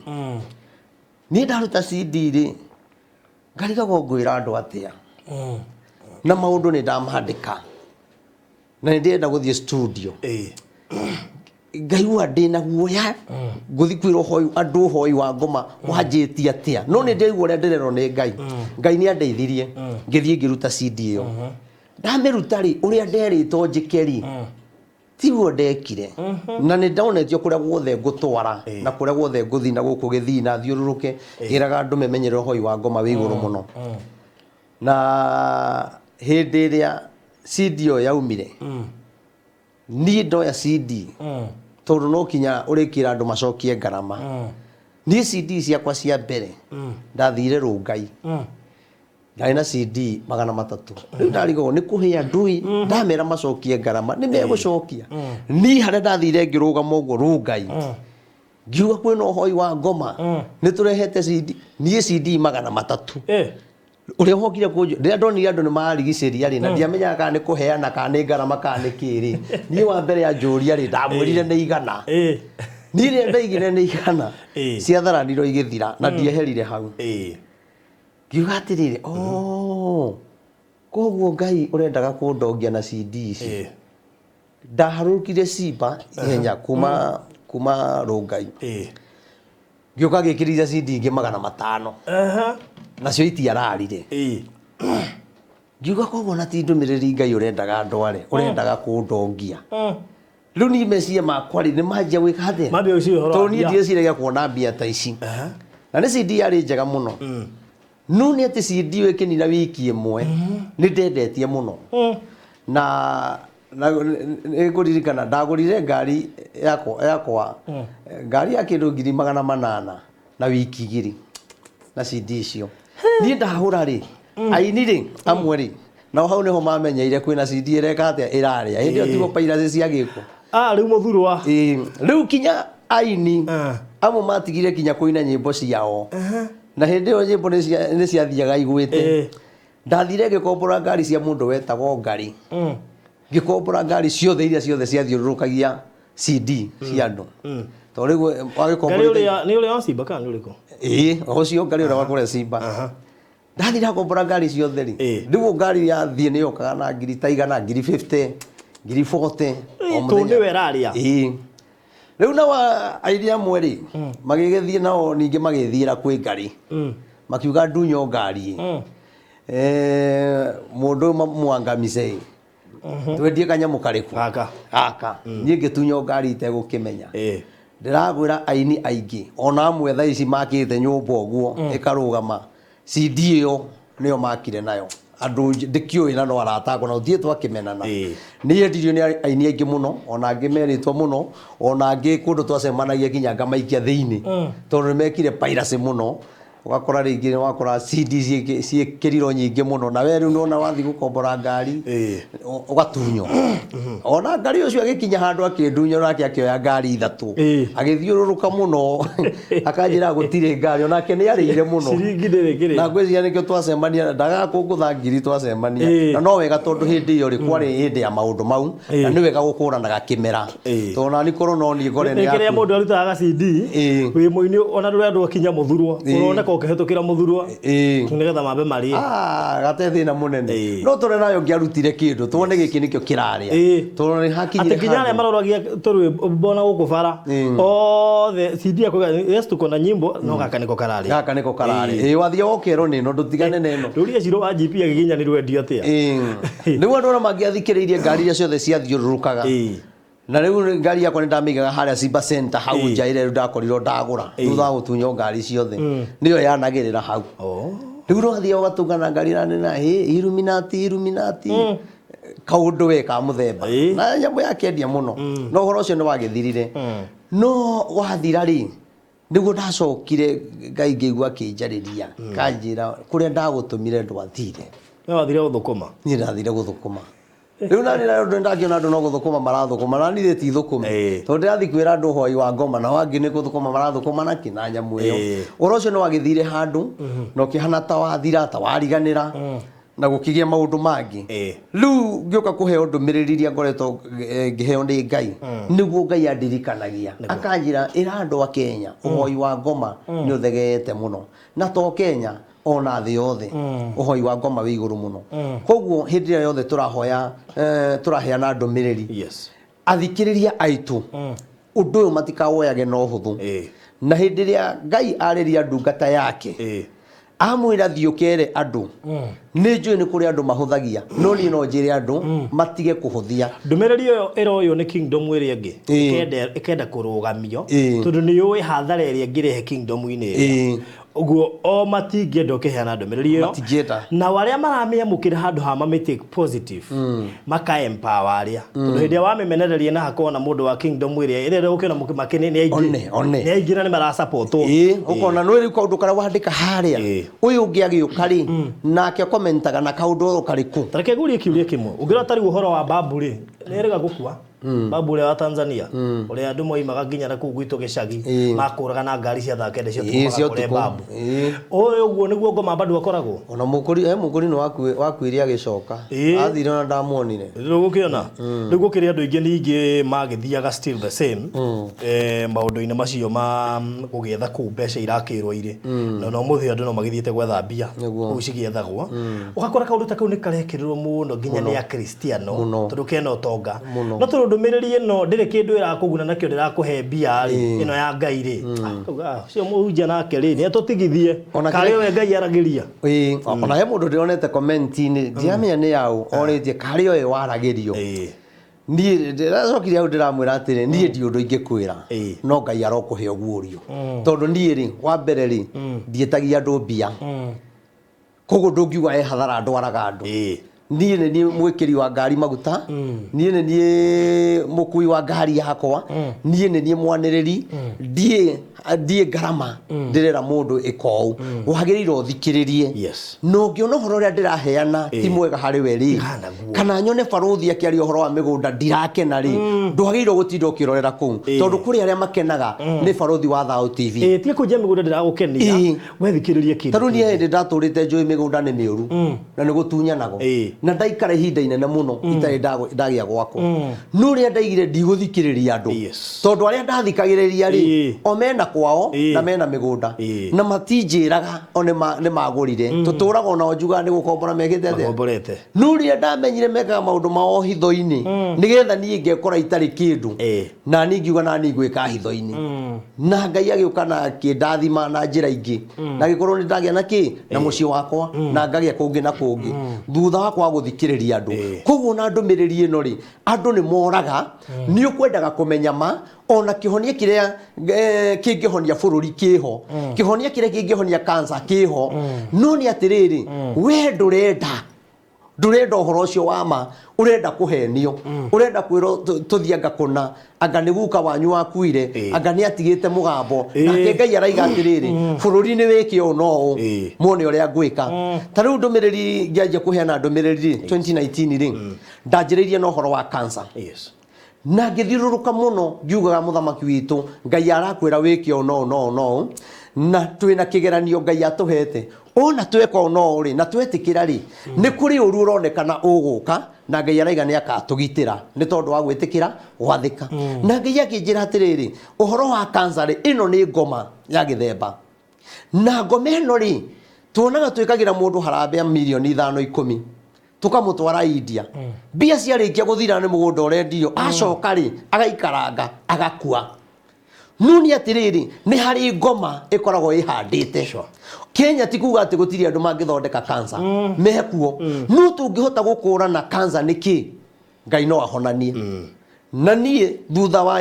Niĩ ndaruta CD rĩ, ngarigagwo ngwĩra andũ atĩa, na maũndũ nĩ ndamandĩka na nĩ ndĩrenda gũthiĩ studio. Ngaigua ndĩna guoya ngũthi kwĩra ũhoi andũ ũhoi wa ngoma wanjĩtie atĩa, no nĩ ndĩraigua ũrĩa ndĩrerwo nĩ Ngai. Ngai nĩ andeithirie, ngĩthiĩ ngĩruta CD ĩyo. Ndamĩruta rĩ, ũrĩa nderĩtwo njĩke rĩ, tiguo ndekire, na nĩ ndonetio kũrĩa guothe ngũtwara na kũrĩa guothe ngũthiĩ na gũkũ gĩthii na thiũrũrũke ngĩraga andũ memenyerere ũhoi wa ngoma wĩ igũrũ mũno. Na hĩndĩ ĩrĩa CD ĩyo yaumire, niĩ ndoya CD, tondũ no kinya ũrĩkĩra andũ macokie ngarama, niĩ CD ciakwa cia mbere ndathire Rũngai, ndarĩ na CD 300. Rĩu ndarigagwo nĩ kũhe andũ ĩ, ndamera macokie ngarama nĩ megũcokia. Niĩ harĩa ndathire ngĩrũgama ũguo Rũngai, ngiuga kwĩna ũhoi wa ngoma, nĩ tũrehete CD, niĩ CD 300. Ũrĩa wokire kũnjũ rĩrĩa ndonire andũ nĩ marigicĩria rĩ, na ndiamenyaga kana nĩ kũheana kana nĩ ngarama kana nĩ kĩ rĩ, niĩ wa mbere anjũria rĩ, ndamwĩrire nĩ 100. Niĩ rĩrĩa ndaigire nĩ 100, ciatharanirwo igĩthira na ndieherire hau. Ngiuga atĩrĩrĩ, oh, koguo Ngai ũrendaga kũndongia na CD ici. Ndaharũrũkire cimba ihenya kuma Rũngai, ngĩũka ngĩkĩrire CD ingĩ 500. Nacio itiararire. Ngiuga koguo na ti ndũmĩrĩri Ngai ũrendaga ndware, ũrendaga kũndongia. Rĩu niĩ meciria makwa rĩ, nĩ manjia gwĩka atĩa? Mambia gwĩciria ũhoro wa Tondũ niĩ mbia. ndirĩciragia kuona mbia ta ici, na nĩ CD yarĩ njega mũno, no nĩ atĩ CD ĩyo ĩkĩnina wiki ĩmwe nĩ ndendetie mũno. Na nĩ ngũririkana ndagũrire ngari yakwa, ngari ya kĩndũ 800,000. Na wiki 2 na CD icio niĩ ndahũra rĩ, aini rĩ amwe rĩ, nao hau nĩho mamenyeire kwĩna CD ĩreka atĩa, ĩrarĩa. Hĩndĩ ĩyo tiguo piracy ciagĩkwo. Ah, rĩu mũthurwa. Ĩĩ, rĩu kinya aini Ah. amwe matigire kinya kũina nyĩmbo ciao, na hĩndĩ ĩyo nyĩmbo nĩ ciathiaga igwĩte. Ndathire ngĩkombora ngari cia mũndũ wetagwo Ngari. Ngĩkombora ngari ciothe iria ciothe ciathiũrũrũkagia CD cia andũ, tondũ rĩu Ngari wagĩkombora ũrĩa nĩ ũrĩa wa Simba kana nĩ ũrĩkũ? Ĩĩ, ũcio ngari ũrĩa wa kũrĩa Simba. Ndathire ndakombora ngari ciothe rĩ, rĩu ngari yathiĩ nĩ yokaga na ngiri ta 100, ngiri 50, ngiri 40 o Tondũ mũthenya. nĩwe ĩrarĩa. Ĩĩ, rĩu nao aini amwe rĩ, magĩgĩthiĩ nao ningĩ magĩthiĩra kwĩ ngari, makiuga ndunyo ngari ĩ. Mũndũ ũyũ mwangamice ĩ, twendie kanyamũ karĩkũ Gaka. Gaka niĩ ngĩtunywo ngari itegũkĩmenya. Ndĩragwĩra aini aingĩ ona amwe thaa ici makĩte nyũmba ũguo ĩkarũgama, CD ĩyo nĩyo makire nayo. Andũ ndĩkĩũĩ na no arata akwa na gũtirĩ twakĩmenana. Nĩ yendirio nĩ aini aingĩ mũno, ona angĩ merĩtwo mũno, ona angĩ kũndũ twacemanagia nginya ngamaikia thĩinĩ, tondũ nĩ mekire piracy mũno. Ũgakora rĩngĩ nĩ wakora CD ciĩkĩrirwo nyingĩ mũno, na we rĩu nĩwona wathiĩ gũkombora ngari ũgatunywo. Ona ngari ũcio agĩkinya handũ akĩndunya, nake akĩoya ngari ithatũ, agĩthiũrũrũka mũno akanjĩra gũtirĩ ngari, onake nĩ arĩire mũno. Ciringi ndĩrĩ kĩrĩa. Na ngwĩciria nĩkĩo twacemania ndagaga kũngũtha ngiri twacemania. Na no wega, tondũ hĩndĩ ĩyo rĩ, kwarĩ hĩndĩ ya maũndũ mau, na nĩ wega gũkũranaga kĩmera, tondũ nani korwo no niĩ ngore nĩ nĩ kĩrĩa yaku. Mũndũ arutaga ga CD wĩ mũini, ona ndũrĩ andũ akinya mũthurwa, ũroneka ũkĩhĩtũkĩra mũthurwa nĩgetha mambe marĩe. Ah, gate thĩna mũnene. No tũrĩ nayo ngĩarutire kĩndũ tuone gĩkĩ nĩkĩo kĩrarĩa, tondũ nĩ hakinyire Atĩ nginya arĩa handũ. maroragia tũrwĩmbo na gũkũ bara othe CD ya kuga yes, tuko na nyimbo, no gaka nĩko kararĩa. Gaka nĩko kararĩa. Ĩĩ, wathiĩ wokerwo nĩ ĩno, ndũtigane na ĩno. Rũria Ciro wa GP agĩkinyanĩrwo endio atĩa. Rĩu andũ arĩa mangĩathikĩrĩirie ngari iria ciothe ciathiũrũrũkaga, na rĩu ngari yakwa nĩ ndamĩigaga harĩa Simba Center hau nja ĩrĩa rĩu ndakorirwo ndagũra thutha wa gũtunywo ngari ciothe, nĩyo yanagĩrĩra hau. Rĩu ũrathiĩ ũgatũngana ngari ĩranena hĩ Illuminati, Illuminati, kaũndũ we ka mũthemba na nyamũ yakĩendia mũno. No ũhoro ũcio nĩ wagĩthirire. No wathira rĩ, nĩguo ndacokire Ngai ngĩigua akĩnjarĩria, kanjĩra kũrĩa ndagũtũmire ndwathire. We wathire gũthũkũma. Niĩ ndathire gũthũkũma. Rĩu nani na ũndũ ndakĩona andũ no gũthũkũma marathũkũma, nani rĩ ti thũkũme, tondũ ndĩrathiĩ kwĩra andũ ũhoi wa ngoma, nao angĩ nĩ gũthũkũma marathũkũma nakĩ na nyamũ ĩyo. Ũhoro ũcio nĩ wagĩthire handũ na ũkĩhana ta wathira, ta wariganĩra, na gũkĩgĩa maũndũ mangĩ. Rĩu ngĩũka kũheo ndũmĩrĩri iria ngoretwo ngĩheo nĩ Ngai, nĩguo Ngai andirikanagia akanjĩra ĩra andũ a Kenya ũhoi wa ngoma nĩ ũthegeete mũno, na to Kenya, ona thĩ yothe ũhoi wa ngoma wĩ igũrũ mũno. Koguo hĩndĩ ĩrĩa yothe tũrahoya, tũraheana ndũmĩrĩri, athikĩrĩria aitũ ũndũ ũyũ matikawoyage na ũhũthũ. Na hĩndĩ ĩrĩa Ngai arĩria ndungata yake, amwĩra thiĩ ũkere andũ, nĩ njũĩ nĩ kũrĩ andũ mahũthagia, no niĩ no njĩre andũ matige kũhũthia. Ndũmĩrĩri ĩyo ĩroywo nĩ kingdom ĩrĩa ĩngĩ ĩkenda kũrũgamio, tondũ nĩ yũĩ hathara ĩrĩa ĩngĩrehe kingdom-inĩ ĩrĩa. Ũguo o matingĩenda ũkĩheana ndũmĩrĩri ĩyo. Matingĩenda. Nao arĩa maramĩamũkĩra, handũ ha mamĩtake positive, maka empower arĩa, tondũ hĩndĩ ĩrĩa wamĩmenereria na hakorwo na mũndũ wa kingdom ĩrĩa ĩrĩa ũkĩona makĩ nĩ aingĩ. One, one. Nĩ aingĩ na nĩ marasupportwo. Ĩĩ, ũkona nĩ rĩu kaũndũ karĩa wandĩka harĩa, ũyũ ũngĩ agĩũka rĩ, nake komentaga na kaũndũ o karĩkũ. Ta reke ngũrie kĩũria kĩmwe. Ũngĩrora ta rĩu ũhoro wa babu rĩ, nĩ erĩga gũkua, babu ũrĩa wa Tanzania, ũrĩa andũ moimaga nginya na kũu gwitũ gĩcagi, makũraga na ngari cia thaa 9 cia ũtukũ cia magakore ũtukũ. babu ũyũ. Ũguo nĩguo ngoma bado akoragwo. Ona mũkũri, mũkũri nĩ wakuire agĩcoka. Athire ona ndamuonire. Rĩu gũkĩona rĩu gũkĩrĩ andũ aingĩ ningĩ magĩthiaga still the same maũndũ-inĩ macio ma gũgĩetha kũu mbeca irakĩrwo irĩ, na no mũthĩ andũ no magĩthiĩte gwetha mbia kũu cigĩethagwo. Ũgakora kaũndũ ta kau nĩ karekĩrĩrwo mũno nginya nĩ akristiano, Mũno. tondũ kena ũtonga. Mũno. No tondũ ndũmĩrĩri ĩno ndĩrĩ kĩndũ ĩrakũguna nakĩo, ndĩrakũhe mbia rĩ, ĩno ya Ngai rĩ. Ah, kauga, "Ah, ũcio mũhunjia nake rĩ, nĩ atũtigithie Ona karĩ we Ngai aragĩria." Ĩĩ, ona he mũndũ ndĩronete comment-inĩ, ndiramenya nĩ yaũ, orĩtie karĩ ũyũ waragĩrio. Niĩ ndĩracokire hau ndĩramwĩra atĩrĩ, niĩ ndi ũndũ ingĩkwĩra, no Ngai arokũhe ũguũrio, tondũ niĩ rĩ, wa mbere rĩ, ndiĩtagia andũ mbia, koguo ndũngiuga he hathara ndwaraga andũ. Niĩ nĩ niĩ mwĩkĩri wa ngari maguta, niĩ nĩ niĩ mũkui wa ngari yakwa, niĩ nĩ niĩ mwanĩrĩri. Ndiĩ ndiĩ ngarama ndĩrera mũndũ ĩka ũũ, wagĩrĩire ũthikĩrĩrie. Na ũngĩona ũhoro ũrĩa ndĩraheana ti mwega harĩ we rĩ, Tigana naguo. Kana nyone barũthi akĩaria ũhoro wa mĩgũnda ndirakena rĩ, ndwagĩrĩirwo gũtinda ũkĩrorera kũu, tondũ kũrĩ arĩa makenaga nĩ Barũthi wa Thayũ TV. Ĩĩ, tiga kũnjia mĩgũnda ndĩragũkenia. Wethikĩrĩrie kĩndũ Tarĩu niĩ kĩngĩ. Hĩndĩ ndatũrĩte njũĩ mĩgũnda nĩ mĩũru na nĩ gũtunyanagwo, na ndaikara ihinda inene mũno itarĩ ndagĩa gwakwa, no ũrĩa ndaigire ndigũthikĩrĩria andũ, tondũ arĩa ndathikagĩrĩria rĩ, o mena kwao na mena mĩgũnda na matinjĩraga o nĩ magũrire, tũtũraga onao njugaga nĩ gũkombora mekĩte atĩa. Makomborete. No rĩrĩa ndamenyire mekaga maũndũ mao hitho-inĩ nĩgetha niĩ ngekora itarĩ kĩndũ, na niĩ ngiuga na niĩ ngwĩka hitho-inĩ, na Ngai agĩũka na akĩndathima na njĩra ingĩ, na agĩkorwo nĩ ndagĩa na kĩ na mũciĩ wakwa na ngagĩa kũngĩ na kũngĩ thutha wa kwaga gũthikĩrĩria andũ. Koguo na ndũmĩrĩri ĩno rĩ, andũ nĩ moraga nĩ ũkwendaga kũmenya ma, ona kĩhonia kĩrĩa kĩngĩhonia bũrũri kĩho, kĩhonia kĩrĩa kĩngĩhonia cancer kĩho, no nĩ atĩrĩrĩ, we ndũrenda ũhoro ũcio wa ma, ũrenda kũhenio, ũrenda kwĩrwo tũthiĩ anga kũna, anga nĩ guka wanyu wakuire, anga nĩ atigĩte mũgambo. Nake Ngai araiga atĩrĩrĩ, bũrũri nĩ wĩke ũũ no ũũ, muone ũrĩa ngwĩka. Ta rĩu ndũmĩrĩri ngĩanjia kũheana ndũmĩrĩri rĩ, 2019 rĩ, ndanjĩrĩirie na ũhoro wa cancer. Na ngĩthiũrũrũka mũno ngiugaga mũthamaki witũ Ngai arakwĩra wĩke ũũ no ũũ no ũũ no ũũ, na twĩna kĩgeranio Ngai atũhete, ona tweka ũũ no ũũ rĩ, na twetĩkĩra rĩ, nĩ kũrĩ ũru ũronekana ũgũka, na Ngai araiga nĩ akatũgitĩra nĩ tondũ wa gwĩtĩkĩra gwathĩka. Na Ngai akĩnjĩra atĩrĩrĩ, ũhoro wa cancer rĩ, ĩno nĩ ngoma ya gĩthemba, na ngoma ĩno rĩ, tuonaga twĩkagĩra mũndũ harambee ya mirioni 5, 10, tukamũtwara India, mbia ciarĩkia gũthira nĩ mũgũnda ũrendio, acoka rĩ, agaikaranga agakua. No nĩ atĩrĩrĩ, nĩ harĩ ngoma ĩkoragwo ĩhandĩte. Kenya ti kuga atĩ gũtirĩ andũ mangĩthondeka cancer, mekuo, no tũngĩhota gũkũrana cancer nĩ kĩ, Ngai no ahonanie. Na niĩ thutha wa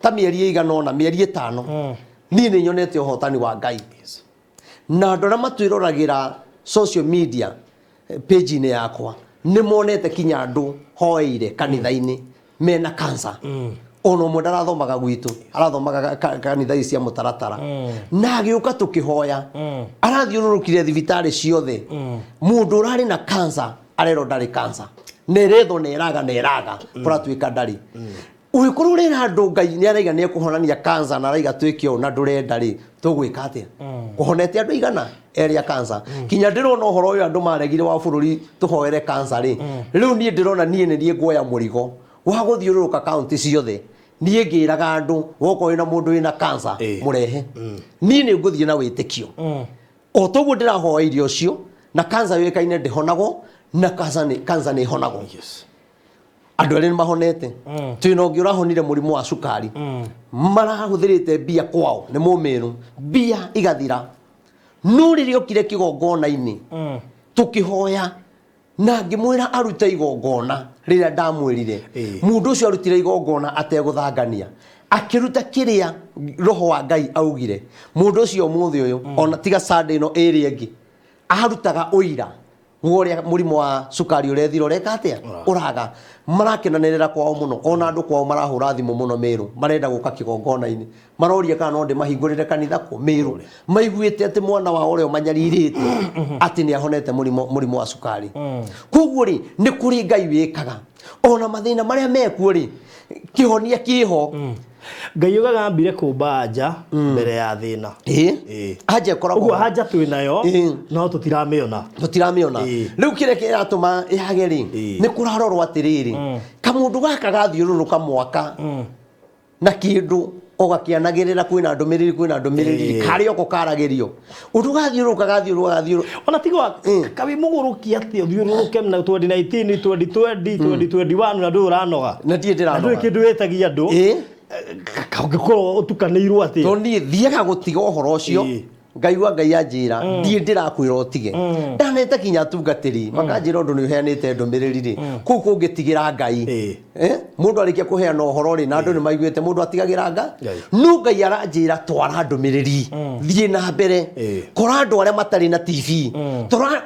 ta mĩeri ĩigana ũna, mĩeri 5, niĩ nĩ nyonete ũhotani wa Ngai. Na andũ arĩa matwĩroragĩra social media page-inĩ yakwa nĩ monete kinya andũ hoeire kanitha-inĩ mena cancer. Ona ũmwe ndarathomaga gwitũ, arathomaga kanitha ici cia mũtaratara, na agĩũka tũkĩhoya, arathiũrũrũkire thibitarĩ ciothe, mũndũ ũrarĩ na cancer arerwo ndarĩ cancer, na ĩrethwo na ĩraga na ĩraga, kũratuĩka ndarĩ. Ũgĩkorwo ũrera andũ Ngai nĩ araiga nĩ ekũhonania cancer na araiga twĩke ũũ na ndũrenda rĩ, tũgwĩka atĩa? Kũhonete andũ 200 a cancer, kinya ndĩrona ũhoro ũyũ andũ maregire wa bũrũri tũhoere cancer rĩ, rĩu niĩ ndĩrona niĩ nĩ niĩ nguoya mũrigo wa gũthiũrũrũka kaunti ciothe, niĩ ngĩraga andũ woka wĩna mũndũ wĩna cancer, mũrehe, niĩ nĩ ngũthiĩ na wĩtĩkio o toguo ndĩrahoeire ũcio. Na cancer yũĩkaine ndĩhonagwo, na cancer nĩ ĩhonagwo. Andũ erĩ nĩ mahonete. Twĩna ũngĩ ũrahonire mũrimũ wa cukari, marahũthĩrĩte mbia kwao nĩ mũmĩrũ, mbia igathira, no rĩrĩa okire kĩgongona-inĩ tũkĩhoya na ngĩmwĩra arute igongona rĩrĩa ndamwĩrire, mũndũ ũcio arutire igongona ategũthangania, akĩruta kĩrĩa roho wa Ngai augire. Mũndũ ũcio ũmũthĩ ũyũ, ona tiga Sunday ĩno ĩrĩa ĩngĩ, arutaga ũira wa ũrĩa mũrimũ wa cukari ũrethira, ũreka atĩa, ũraga. Marakenanĩrĩra kwao mũno, ona andũ kwao marahũra thimũ mũno Mĩrũ, marenda gũka kĩgongona-inĩ, maroria kana no ndĩmahingũrĩre kanitha kũ Mĩrũ, maiguĩte atĩ mwana wao ũrĩa ũmanyarirĩte atĩ nĩ ahonete mũrimũ wa cukari. Koguo rĩ, nĩ kũrĩ Ngai wĩkaga ona mathĩna marĩa mekuo rĩ, kĩhonia kĩho. Ngai ugaga ambire kũmba anja mbere ya thĩna. Anja ĩkoragwo Ũguo anja twĩ nayo, no tũtiramĩona. Tũtiramĩona. Rĩu kĩrĩa kĩratũma yage rĩ, nĩ kũrarorwo atĩrĩrĩ, kamũndũ gaka gathiũrũrũka mwaka na kĩndũ ũgakĩanagĩrĩra kwĩna ndũmĩrĩri, kwĩna ndũmĩrĩri, karĩa oko karagĩrio ũndũ gathiũrũrũka gathiũrũrũka gathiũrũrũka. Ona tiga kawi mũgũrũki atĩ ũthiũrũrũke na 2019, 2020, 2021 na ndũrĩ ũranoga. Na ndirĩ Na ndũrĩ ndĩranoga. Kĩndũ wĩtagia andũ. Ũngĩkorwo ũtukanĩirwo atĩa? Tondũ niĩ thiaga gũtiga ũhoro ũcio. Ngaigua Ngai anjĩra ndiĩ ndĩrakwĩra ũtige. Ndanete kinya atungatĩri makanjĩra ũndũ nĩ ũheanĩte ndũmĩrĩri rĩ, kũu kũngĩtigĩra Ngai. Eh? Mũndũ arĩkia kũheana ũhoro rĩ, na andũ nĩ maiguĩte mũndũ atigagĩra nga Ngai. No Ngai aranjĩra twara ndũmĩrĩri, thiĩ na mbere, kora andũ arĩa matarĩ na TV,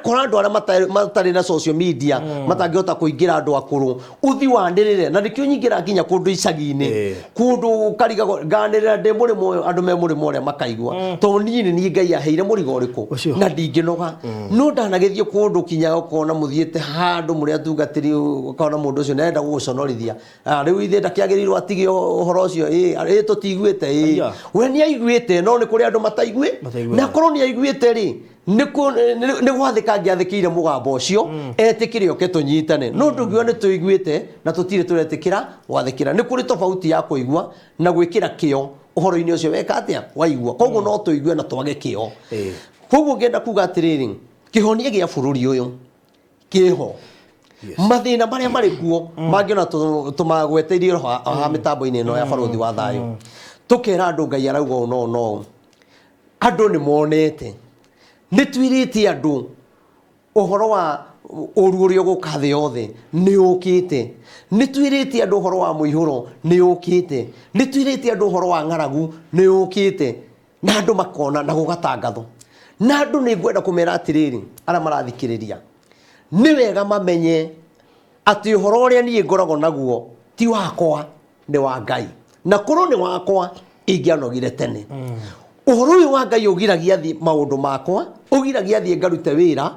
kora andũ arĩa matarĩ na social media, matangĩhota kũingĩra, andũ akũrũ, ũthi wanĩrĩre. Na nĩkĩo nyingĩra nginya kũndũ icagi-inĩ, kũndũ ũkarigagwo, nganĩrĩra ndĩ mũrĩmo ũyũ, andũ me mũrĩmo ũrĩa makaigua, tondũ niĩ nĩ niĩ Ngai aheire mũrigo ũrĩkũ. Ũcio. Na ndingĩnoga. No ndanagĩthiĩ kũndũ kinya ũkona mũthiĩte handũ mũrĩ atungatĩri, ũkona mũndũ ũcio nĩarenda gũgũconorithia. Ah, rĩu ithe ndakĩagĩrĩirwo atige ũhoro ũcio, ĩ ĩ tũtiguĩte ĩ. Aya. We nĩ aiguĩte, no nĩ kũrĩ andũ mataiguĩ. Mataiguĩte. Na korwo nĩ aiguĩte rĩ, nĩ gwathĩka angĩathĩkĩire mũgambo ũcio, etĩkĩre oke tũnyitane. No ndũngiuga nĩ tũiguĩte na tũtirĩ tũretĩkĩra gwathĩkĩra. Nĩ kũrĩ tofauti ya kũigua na gwĩkĩra kĩo ũhoro-inĩ ũcio weka atĩa waigua. Koguo no tũigue na twage kĩo. Koguo ngĩenda kuga atĩrĩrĩ, kĩhonia gĩa bũrũri ũyũ kĩho. Mathĩna marĩa marĩ kuo mangĩona tũmagweteirie haha mĩtambo-inĩ ĩno ya Barũthi wa Thayũ, tũkera andũ Ngai arauga ũũ no no andũ nĩ monete. Nĩ twĩrĩte andũ ũhoro wa ũru ũrĩa ũgũka thĩ yothe nĩ ũkĩte. Nĩ twĩrĩte andũ ũhoro wa mũihũro nĩ ũkĩte. Nĩ twĩrĩte andũ ũhoro wa ng'aragu nĩ ũkĩte, na andũ makona na gũgatangathwo. Na andũ nĩ ngwenda kũmera atĩrĩrĩ, arĩa marathikĩrĩria, nĩ wega mamenye atĩ ũhoro ũrĩa niĩ ngoragwo naguo ti wakwa, nĩ wa Ngai. Na korwo nĩ wakwa ingĩanogire tene. Ũhoro ũyũ wa Ngai ũgiragia thiĩ maũndũ makwa, ũgiragia thiĩ ngarute wĩra,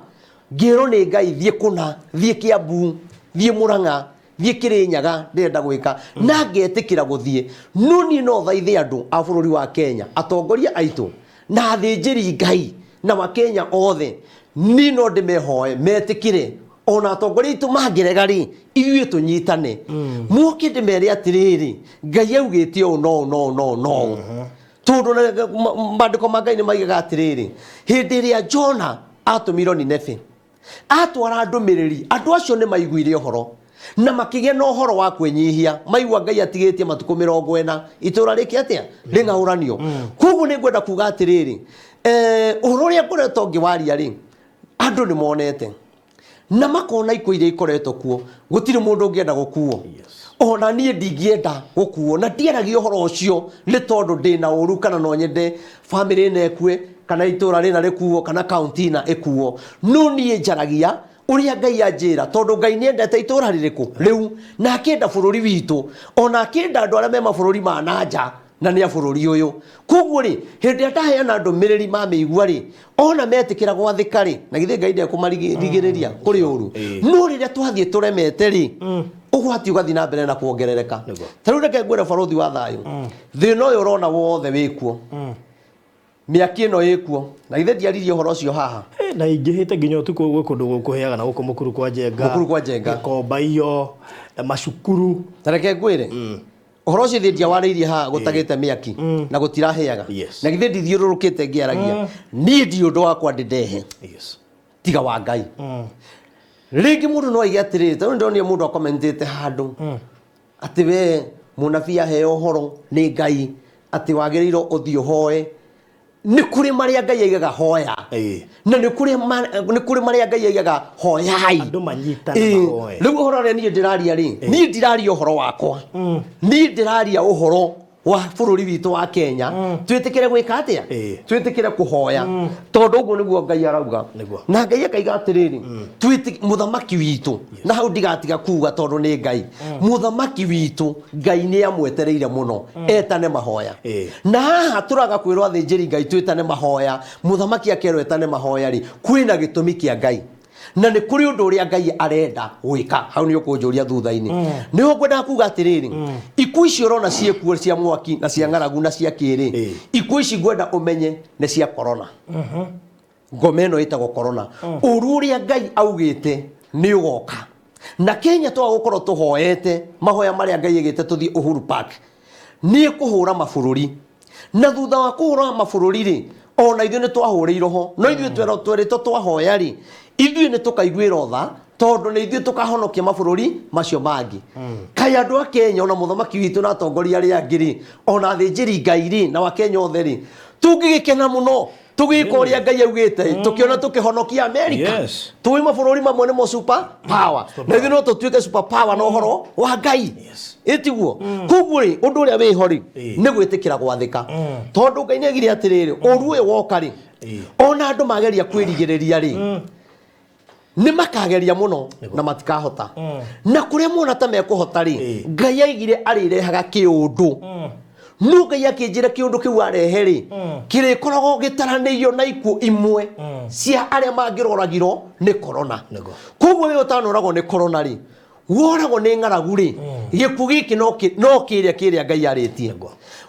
ngĩrwo nĩ Ngai thiĩ kũna, thiĩ Kĩambu, thiĩ Mũrang'a, thiĩ Kĩrĩnyaga, ndĩrenda gwĩka, na ngetĩkĩra gũthiĩ. No niĩ no thaithe andũ a bũrũri wa Kenya, atongoria aitũ na athĩnjĩri Ngai na Wakenya othe, niĩ no ndĩmehoe metĩkĩre. Ona atongoria aitũ mangĩrega rĩ, ithuĩ tũnyitane, moke ndĩmere atĩrĩrĩ, Ngai augĩte ũũ no no no no tondũ maandĩko ma Ngai nĩ maigaga atĩrĩrĩ, hĩndĩ ĩrĩa Jona atũmirwo Nineve atwara ndũmĩrĩri, andũ acio nĩ maiguire ũhoro na makĩgĩa na ũhoro wa kwĩnyihia, maigua Ngai atigĩtie matukũ 40 itũra rĩke atĩa, rĩng'aũranio. Koguo nĩ ngwenda kuga atĩrĩrĩ, ũhoro ũrĩa ngoretwo ngĩwaria rĩ, andũ nĩ monete na makona ikuũ iria ikoretwo kuo. Gũtirĩ mũndũ ũngĩenda gũkuo. Ona niĩ ndingĩenda gũkuo, na ndiaragia ũhoro ũcio nĩ tondũ ndĩna ũru kana no nyende bamĩrĩ ĩna ĩkue kana itũra rĩna rĩkuo kana kaunti ĩna ĩkuo. No niĩ njaragia ũrĩa Ngai anjĩra, tondũ Ngai nĩ endete itũra rĩrĩkũ rĩu, na akĩenda bũrũri witũ, ona akĩenda andũ arĩa me mabũrũri ma na nja na nĩ a bũrũri ũyũ. Koguo rĩ, hĩndĩ ĩrĩa ndaheana ndũmĩrĩri mamĩigua rĩ, ona metĩkĩra gwathĩka rĩ, na githĩ Ngai ndekũmarigĩrĩria kũrĩ ũru? No rĩrĩa twathiĩ tũremete rĩ, ũgwati ũgathiĩ na mbere na kuongerereka. Ta rĩu reke ngwĩre Barũthi wa Thayũ, thĩna ũyũ ũrona wothe wĩkuo, mĩaki ĩno ĩkuo, na githĩ ndiaririe ũhoro ũcio haha? Na ingĩhĩte nginya ũtukũ gwĩ kũndũ gũkũhĩaga na gũkũ Mũkuru kwa Njenga. Mũkuru kwa Njenga. Gĩkomba-iyo, macukuru. Ta reke ngwĩre, ũhoro ũcio ithuĩ ndiawarĩirie haha gũtagĩte mĩaki na gũtirahĩaga. Na githĩ ndithiũrũrũkĩte ngĩaragia? Niĩ ndi ũndũ wakwa ndĩndehe tiga wa Ngai. Rĩngĩ mũndũ no aige atĩrĩrĩ, tondũ ndĩronire mũndũ akomentĩte handũ atĩ we mũnabii aheo ũhoro nĩ Ngai atĩ wagĩrĩirwo ũthiĩ ũhoe. Nĩ kũrĩ marĩa Ngai aigaga hoya, na nĩ kũrĩ marĩa Ngai aigaga hoyai. Andũ manyitane mahoe. Rĩu ũhoro ũrĩa niĩ ndĩraria rĩ, niĩ ndiraria ũhoro wakwa, niĩ ndĩraria ũhoro wa bũrũri witũ wa Kenya. Twĩtĩkĩre gwĩka atĩa? Twĩtĩkĩre kũhoya, tondũ ũguo nĩguo Ngai arauga. Na Ngai akaiga atĩrĩrĩ, mũthamaki witũ, na hau ndigatiga kuga tondũ nĩ Ngai, mũthamaki witũ Ngai nĩ amwetereire mũno etane mahoya. Na haha tũraga kwĩrwo athĩnjĩri Ngai twĩtane mahoya, mũthamaki akerwo etane mahoya rĩ, kwĩna gĩtũmi kĩa Ngai na nĩ kũrĩ ũndũ ũrĩa Ngai arenda gwĩka. Hau nĩ ũkũnjũria thutha-inĩ. Nĩho ngwendaga kuga atĩrĩrĩ, ikuũ ici ũrona ciĩkuo cia mwaki na cia ng'aragu na cia kĩrĩ, ikuũ ici ngwenda ũmenye nĩ cia corona. Ngoma ĩno ĩtagwo corona. Ũru ũrĩa Ngai augĩte nĩ ũgoka. Na Kenya twaga gũkorwo tũhoete mahoya marĩa Ngai aigĩte tũthiĩ Uhuru Park, nĩ kũhũra mabũrũri. Na thutha wa kũhũra mabũrũri rĩ, ona ithuĩ nĩ twahũrĩirwo ho. No ithuĩ twerĩtwo twahoya rĩ, ithuĩ nĩ tũkaiguĩrwo tha, tondũ nĩ ithuĩ tũkahonokia mabũrũri macio mangĩ. Kaĩ andũ a Kenya, ona mũthamaki witũ na atongoria arĩa angĩ rĩ, ona athĩnjĩri Ngai rĩ, na Wakenya othe rĩ, tũngĩgĩkena mũno. Tũgĩka ũrĩa Ngai augĩte, tũkĩona tũkĩhonokia America. Tũĩ mabũrũri mamwe nĩmo super power, na ithuĩ no tũtuĩke super power na ũhoro wa Ngai. Ĩtiguo? Koguo rĩ, ũndũ ũrĩa wĩho rĩ, nĩ gwĩtĩkĩra gwathĩka, tondũ Ngai nĩ agire atĩrĩrĩ, ũru ũyũ woka rĩ, ona andũ mageria kwĩrigĩrĩria rĩ, nĩ makageria mũno na matikahota, na kũrĩa mona ta mekũhota rĩ, Ngai aigire arĩrehaga kĩũndũ. No Ngai akĩnjĩra kĩũndũ kĩu arehe rĩ, kĩrĩkoragwo gĩtaranĩirio na ikuũ imwe cia arĩa mangĩroragirwo nĩ korona. Koguo we ũtanoragwo nĩ korona rĩ, woragwo nĩ ng'aragu rĩ, gĩkuũ gĩkĩ no kĩrĩa kĩrĩa Ngai arĩtie.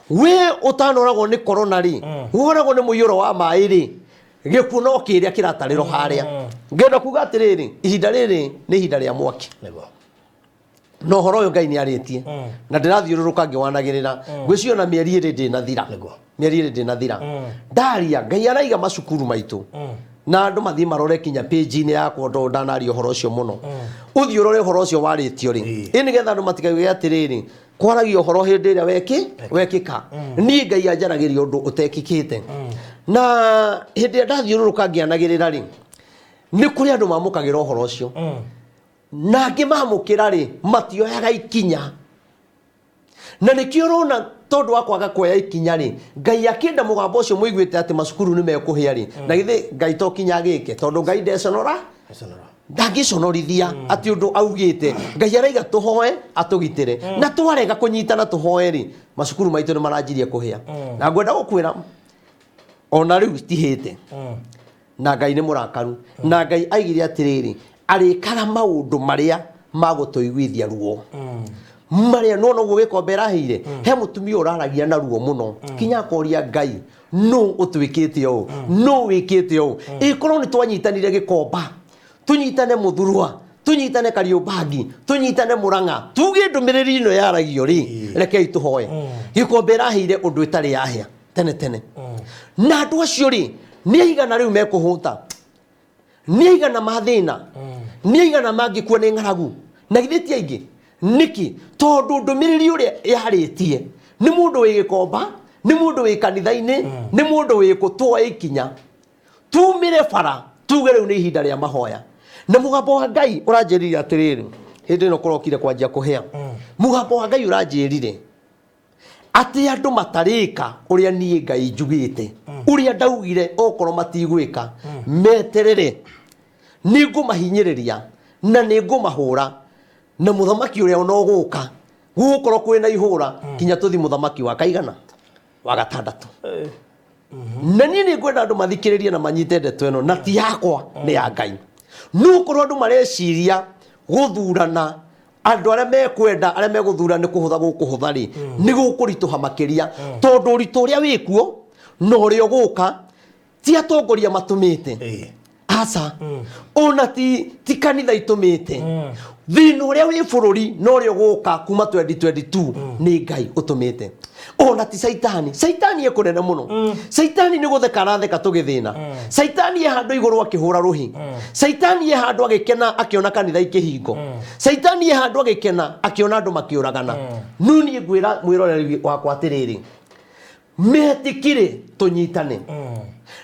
We ũtanoragwo nĩ korona rĩ, woragwo nĩ mũiyũro wa maĩ rĩ, gĩkuũ no kĩrĩa kĩratarĩrwo harĩa. Ngenda kuga atĩrĩrĩ, ihinda rĩrĩ nĩ ihinda rĩa mwaki. Na ũhoro ũyũ Ngai nĩ arĩtie, na ndĩrathiũrũrũka ngĩwanagĩrĩra. Ngwĩciria ona mĩeri ĩrĩ ndĩnathira, mĩeri ĩrĩ ndĩnathira ndaria, Ngai araiga macukuru maitũ na andũ mathiĩ marore kinya page-inĩ yakwa, tondũ ndanaria ũhoro ũcio mũno. Ũthiĩ ũrore ũhoro ũcio warĩtio rĩ, ĩ nĩgetha andũ matikauge atĩrĩrĩ, kwaragia ũhoro hĩndĩ ĩrĩa wekĩka. Niĩ Ngai anjaragĩria ũndũ ũtekĩkĩte, na hĩndĩ ĩrĩa ndathiũrũrũka ngĩanagĩrĩra rĩ, nĩ kũrĩ andũ mamũkagĩra ũhoro ũcio, na angĩ mamũkĩra rĩ, matioyaga ikinya. Na nĩkĩo ũrona tondũ wa kwaga kuoya ikinya rĩ, Ngai akĩenda mũgambo ũcio mũiguĩte atĩ macukuru nĩ mekũhĩa rĩ, na githĩ Ngai to kinya agĩke, tondũ Ngai ndeconora, ndangĩconorithia atĩ ũndũ augĩte. Ngai araiga tũhoe atũgitĩre, na twarega kũnyitana tũhoe rĩ, macukuru maitũ nĩ maranjirie kũhĩa. Na ngwenda gũkwĩra ona rĩu tihĩte, na Ngai nĩ mũrakaru, na Ngai aigire atĩrĩrĩ, arĩkaga maũndũ marĩa magũtũiguithia ruo, marĩa nona ũguo gĩkombe ĩraheire. He mũtumia ũraragia na ruo mũno, kinya akoria Ngai, nũ ũtwĩkĩte ũũ? Nũ wĩkĩte ũũ? Ĩkorwo nĩ twanyitanire Gĩkomba, tũnyitane Mũthurwa, tũnyitane Kariũmbangi, tũnyitane Mũrang'a, tuge ndũmĩrĩri ĩno yaragio rĩ, rekei tũhoe. Gĩkombe ĩraheire ũndũ ĩtarĩ yahĩa tene tene, na andũ acio rĩ, nĩ aigana rĩu mekũhũta, nĩ aigana mathĩna, nĩ aigana mangĩkua nĩ ng'aragu, na githĩ ti aingĩ? Nĩkĩ? Tondũ ndũmĩrĩri ũrĩa yarĩtie nĩ mũndũ wĩ Gĩkomba, nĩ mũndũ wĩ kanitha-inĩ, nĩ mũndũ wĩ kũ. Tuoe ikinya, tumĩre bara, tuge rĩu nĩ ihinda rĩa mahoya. Na mũgambo wa Ngai ũranjĩrire atĩrĩrĩ, hĩndĩ ĩno kũrokire kwanjia kũhĩa, mũgambo wa Ngai ũranjĩrire atĩ andũ matarĩka ũrĩa niĩ Ngai njugĩte, ũrĩa ndaugire, okorwo matigwĩka, meterere, nĩ ngũmahinyĩrĩria na nĩ ngũmahũra na mũthamaki ũrĩa ona ũgũka gũgũkorwo kwĩna ihũra kinya tũthi mũthamaki wa kaigana wa gatandatũ. Na niĩ nĩ ngwenda andũ mathikĩrĩrie na manyite ndeto ĩno, na ti yakwa, nĩ ya Ngai. No korwo andũ mareciria gũthurana, andũ arĩa mekwenda, arĩa megũthura nĩ kũhũtha gũkũhũtha rĩ, nĩ gũkũritũha makĩria, tondũ ũritũ ũrĩa wĩkuo na ũrĩa ũgũka ti atongoria matũmĩte. Aca, ona ti kanitha itũmĩte. Thĩna ũrĩa wĩ bũrũri na ũrĩa ũgũka kuma 2022 nĩ Ngai ũtũmĩte, ona ti Caitani. Caitani e kũnene mũno. Caitani nĩ gũtheka aratheka tũgĩthĩna. Caitani e handũ igũrũ akĩhũra rũhi. Caitani e handũ agĩkena akĩona kanitha ikĩhingo. Caitani e handũ agĩkena akĩona andũ makĩũragana. No niĩ ngwĩra mwĩroreri wakwa atĩrĩrĩ, metĩkire tũnyitane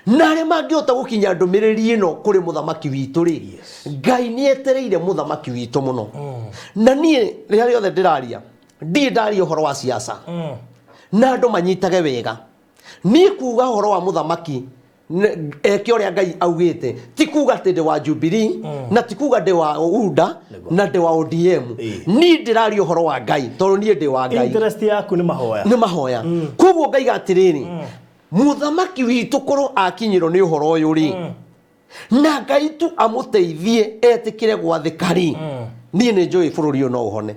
na arĩa mangĩhota gũkinya ndũmĩrĩri ĩno kũrĩ mũthamaki witũ rĩ. Ngai nĩ etereire mũthamaki witũ mũno. Na niĩ rĩrĩa rĩothe ndĩraria, ndirĩ ndaria ũhoro wa siasa, na andũ manyitage wega. Niĩ kuga ũhoro wa mũthamaki eke ũrĩa Ngai augĩte, ti kuga atĩ ndĩ wa Jubilee, na ti kuga ndĩ wa UDA, na ndĩ wa ODM. Niĩ ndĩraria ũhoro wa Ngai tondũ niĩ ndĩ wa Ngai. Interest yaku nĩ mahoya. Nĩ mahoya. Koguo ngaiga atĩrĩrĩ, mũthamaki witũ korwo akinyĩrwo nĩ ũhoro ũyũ rĩ, na Ngai tu amũteithie etĩkĩre gwathĩka rĩ, niĩ nĩ njũĩ bũrũri ũyũ no ũhone,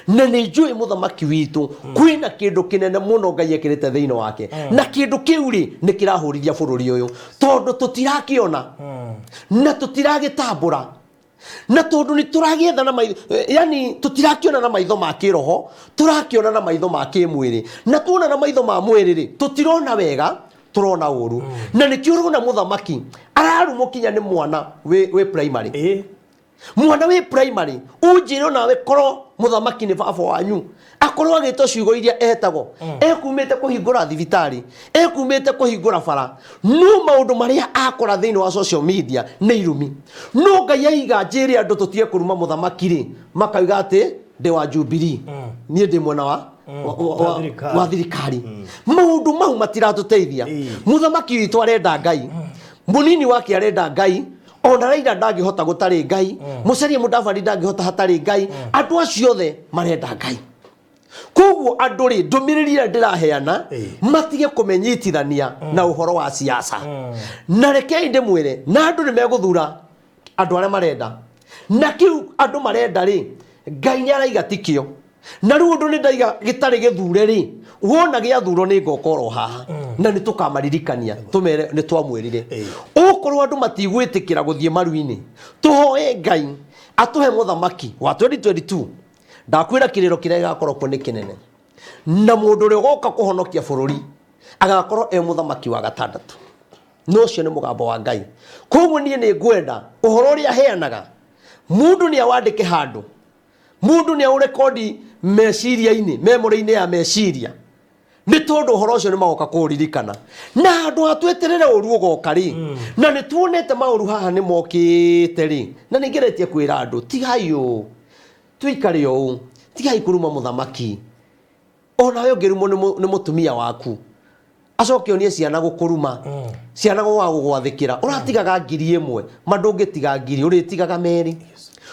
na nĩ njũĩ mũthamaki witũ kwĩna kĩndũ kĩnene mũno Ngai ekĩrĩte thĩinĩ wake, na kĩndũ kĩu rĩ, nĩ kĩrahũrithia bũrũri ũyũ, tondũ tũtirakĩona na tũtiragĩtambũra, na tondũ nĩ tũragĩetha na maitho, yani tũtirakĩona na maitho ma kĩroho, tũrakĩona na maitho ma kĩmwĩrĩ. Na tuona na maitho ma mwĩrĩ rĩ, tũtirona wega, tũrona ũru. Na nĩkĩo ũrona mũthamaki ararumwo kinya nĩ mwana wĩ primary. Mwana wĩ primary ũnjĩre onawe korwo mũthamaki nĩ baba wanyu akorwo agĩtwo ciugo iria etagwo, ekumĩte kũhingũra thibitarĩ, ekumĩte kũhingũra bara, no maũndũ marĩa akora thĩinĩ wa social media nĩ irumi. No Ngai aiga njĩre andũ tũtige kũruma mũthamaki rĩ, makauga atĩ ndĩ wa Jubilee, niĩ ndĩ mwena wa Wa thirikari. Wa thirikari. Maũndũ mau matiratũteithia. Mũthamaki witũ arenda Ngai, mũnini wake arenda Ngai, ona Raila ndangĩhota gũtarĩ Ngai, Musalia Mudavadi ndangĩhota hatarĩ Ngai. Andũ acio othe marenda Ngai. Koguo andũ rĩ, ndũmĩrĩri ĩrĩa ndĩraheana, matige kũmenyitithania na ũhoro wa siasa. Na rekei ndĩmwĩre, na andũ nĩ megũthura andũ arĩa marenda, na kĩu andũ marenda rĩ, Ngai nĩ araiga tikĩo. Na rĩu ũndũ nĩ ndaiga gĩtarĩ gĩthure rĩ, wona gĩathurwo nĩ ngoka oro haha na nĩ tũkamaririkania tũmere nĩ twamwĩrire. Okorwo andũ matigwĩtĩkĩra gũthiĩ maru-inĩ, tũhoe Ngai atũhe mũthamaki wa 2022. Ndakwĩra kĩrĩro kĩrĩa gĩgakorwo kuo nĩ kĩnene, na mũndũ ũrĩa ũgoka kũhonokia bũrũri agakorwo e mũthamaki wa gatandatũ. No ũcio nĩ mũgambo wa Ngai. Koguo niĩ nĩ ngwenda ũhoro ũrĩa heanaga mũndũ nĩ awandĩke handũ, mũndũ nĩ aũrekondi meciria-inĩ, memory-inĩ ya meciria, nĩ tondũ ũhoro ũcio nĩ magoka kũũririkana. Na handũ ha tweterere ũru ũgoka rĩ, na nĩ tuonete maũru haha nĩ mokĩte rĩ, na nĩ ngeretie kwĩra andũ, tigai ũũ, tũikare ũũ, tigai kũruma mũthamaki. Onawe ũngĩrumwo nĩ mũtumia waku, acoke onie ciana gũkũruma, ciana gwaga gũgwathĩkĩra, ũratigaga 1,000, ma ndũngĩtiga 1,000, ũrĩtigaga 2.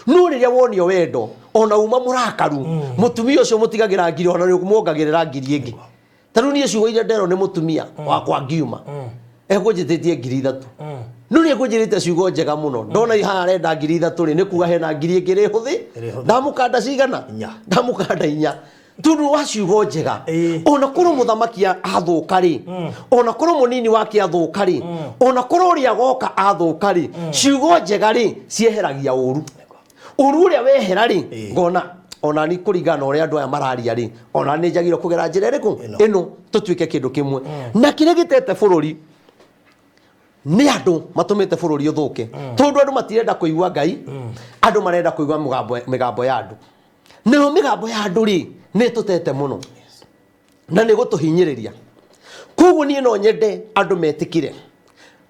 No rĩrĩa wonio wendo, ona uma mũrakaru, mũtumia ũcio mũtigagĩra 1,000, ona nĩ ũmuongagĩrĩra 1,000 ĩngĩ. Ta rĩu niĩ ciugo iria nderwo nĩ mũtumia wakwa ngiuma, ekũnjĩtĩtie 3,000. No nĩ ekũnjĩrĩte ciugo njega mũno. Ndona haha arenda 3,000 rĩ, nĩ kuga hena 1,000 ĩngĩ ĩrĩ hũthĩ. Ĩrĩ hũthĩ. Ndamũkanda cigana? Inya. Ndamũkanda 4. Tondũ wa ciugo njega. Ona korwo mũthamaki athũka rĩ, ona korwo mũnini wake athũka rĩ, ona korwo ũrĩa agoka athũka rĩ, ciugo njega rĩ cieheragia ũru. Ũru ũrĩa wehera rĩ, ngona ona ni kũringana na ũrĩa andũ aya mararia rĩ, ona nĩ njagĩrĩirwo kũgera njĩra ĩrĩkũ ĩno, tũtuĩke kĩndũ kĩmwe. Na kĩrĩa gĩtete bũrũri nĩ andũ matũmĩte bũrũri ũthũke, tondũ andũ matirenda kũigua Ngai, andũ marenda kũigua mĩgambo ya andũ. Nayo mĩgambo ya andũ rĩ, nĩ ĩtũtete mũno na nĩ gũtũhinyĩrĩria. Koguo niĩ no nyende andũ metĩkĩre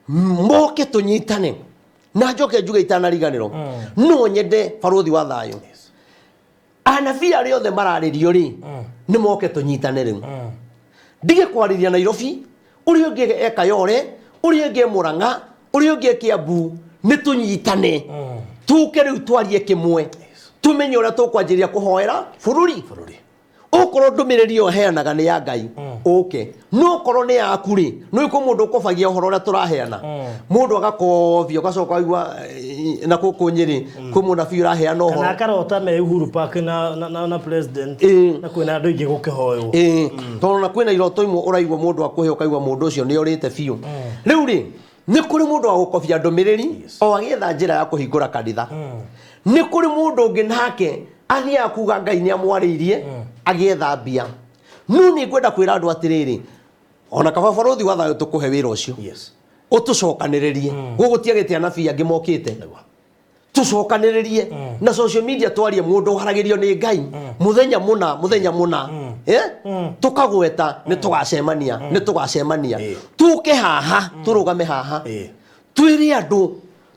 moke tũnyitane. Na njoke njuge itanariganĩrwo, no nyende barũthi wa thayũ, anabii arĩa othe mararĩrio rĩ, nĩ moke tũnyitane rĩu. Ndige kwarĩria Nairobi, ũrĩa ũngĩ e Kayore, ũrĩa ũngĩ e Murang'a, ũrĩa ũngĩ e Kiambu, nĩ tũnyitane tũke rĩu twarie kĩmwe, tũmenye ũrĩa tũkwanjĩrĩria kũhoera bũrũri. Okorwo ndũmĩrĩri ĩyo heanaga nĩ ya Ngai, ũke. No okorwo nĩ yaku rĩ, nĩ kwĩ mũndũ ũkobagia ũhoro ũrĩa tũraheana, mũndũ agakobia ũgacoka waigua na gũkũ Nyĩrĩ kwĩ mũnabii ũraheana ũhoro. Kana akarota me Uhuru Park na president na kwĩna andũ aingĩ gũkĩhoywo. Tondũ na kwĩna iroto imwe ũraigua mũndũ akũhe ũkaigua mũndũ ũcio nĩ orĩte biũ. Rĩu rĩ, nĩ kũrĩ mũndũ wa gũkobia ndũmĩrĩri o agĩetha njĩra ya kũhingũra kanitha. Nĩ kũrĩ mũndũ ũngĩ nake athiaga kuga Ngai nĩ amwarĩirie agĩetha mbia. No nĩ ngwenda kwĩra andũ atĩrĩrĩ, ona kaba barũthi wa thayũ tũkũhe wĩra ũcio. Ũtũcokanĩrĩrie. Gũkũ gũtiagĩte anabii angĩ mokĩte. Tũcokanĩrĩrie na social media twarie mũndũ waragĩrio nĩ Ngai mũthenya mũna, mũthenya mũna. Tũkagweta nĩ tũgacemania, nĩ tũgacemania. Tũke haha, tũrũgame haha. Twĩre andũ,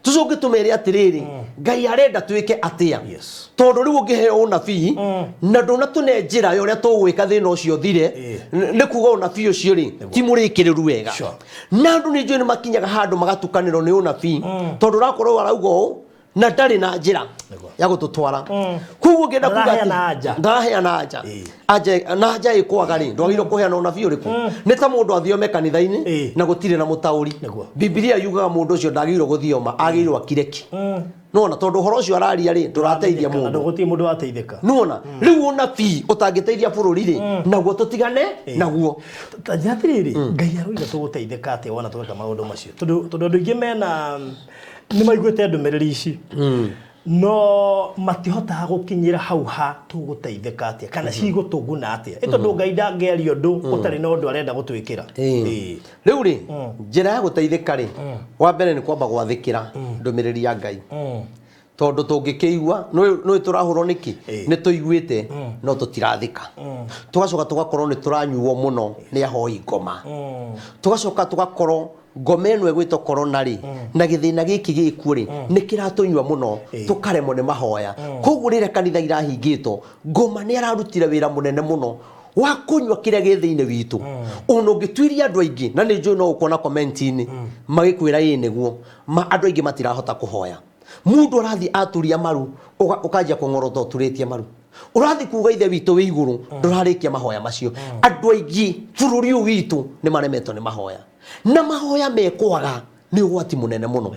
tũcoke tũmere atĩrĩrĩ, Ngai arenda twĩke atĩa. Tondũ rĩu ũngĩheo ũnabii na ndũnatũne njĩra ya ũrĩa tũgwĩka thĩna ũcio ũthire, nĩ kuga ũnabii ũcio rĩ ti mũrĩkĩrĩru wega. Na andũ nĩ njũĩ nĩ makinyaga handũ magatukanĩrwo nĩ ũnabii, tondũ ũrakorwo arauga ũũ na ndarĩ na njĩra ya gũtũtwara. Koguo ngĩenda kuga atĩ Ndaraheana anja. ndaraheana anja. Anja, na anja ĩkwaga rĩ, ndwagĩrĩirwo kũheana ũnabii ũrĩkũ? Nĩ ta mũndũ athiome kanitha-inĩ na gũtirĩ na mũtaũri. Bibilia yugaga mũndũ ũcio ndagĩrĩirwo gũthioma, agĩrĩirwo akire ki. Nĩwona, tondũ ũhoro ũcio araria rĩ, ndũrateithia Na mũndũ. gũtirĩ mũndũ wateithĩka. Nĩwona, rĩu ũnabii ũtangĩteithia bũrũri rĩ, naguo tũtigane naguo. Ta njĩra atĩrĩrĩ, Ngai aroiga tũgũteithĩka atĩa wona tweka maũndũ macio? Tondũ andũ aingĩ mena nĩ maiguĩte ndũmĩrĩri ici, no matihotaga gũkinyĩra hau ha tũgũteithĩka atĩa kana cigũtũguna atĩa. Ĩ tondũ Ngai ndangĩaria ũndũ ũtarĩ na ũndũ arenda gũtwĩkĩra. Rĩu rĩ, njĩra ya gũteithĩka rĩ, wa mbere nĩ kwamba gwathĩkĩra ndũmĩrĩri ya Ngai. Tondũ tũngĩkĩigua nĩ tũrahũrwo nĩkĩ? Ĩĩ. Nĩ tũiguĩte no tũtirathĩka. Tũgacoka tũgakorwo nĩ tũranyuo mũno nĩ ahoi ngoma. Tũgacoka tũgakorwo ngoma ĩno ĩgwĩtwo korona rĩ, na gĩthĩna gĩkĩ gĩkuo rĩ, nĩ kĩratũnyua mũno, tũkaremwo nĩ mahoya. Koguo rĩrĩa kanitha irahingĩtwo, ngoma nĩ ararutire wĩra mũnene mũno wa kũnyua kĩrĩa gĩ thĩinĩ witũ. Ona ũngĩtuiria andũ aingĩ, na nĩ njũĩ no ũkuona comment-inĩ magĩkwĩra ĩĩ nĩguo, ma andũ aingĩ matirahota kũhoya. Mũndũ arathiĩ aturia maru, ũkanjia kũng'orota ũturĩtie maru. Ũrathiĩ kuga ithe witũ wĩ igũrũ, ndũrarĩkia mahoya macio. Andũ aingĩ bũrũri ũyũ witũ nĩ maremetwo nĩ mahoya. Na mahoya mekwaga nĩ ũgwati mũnene mũno.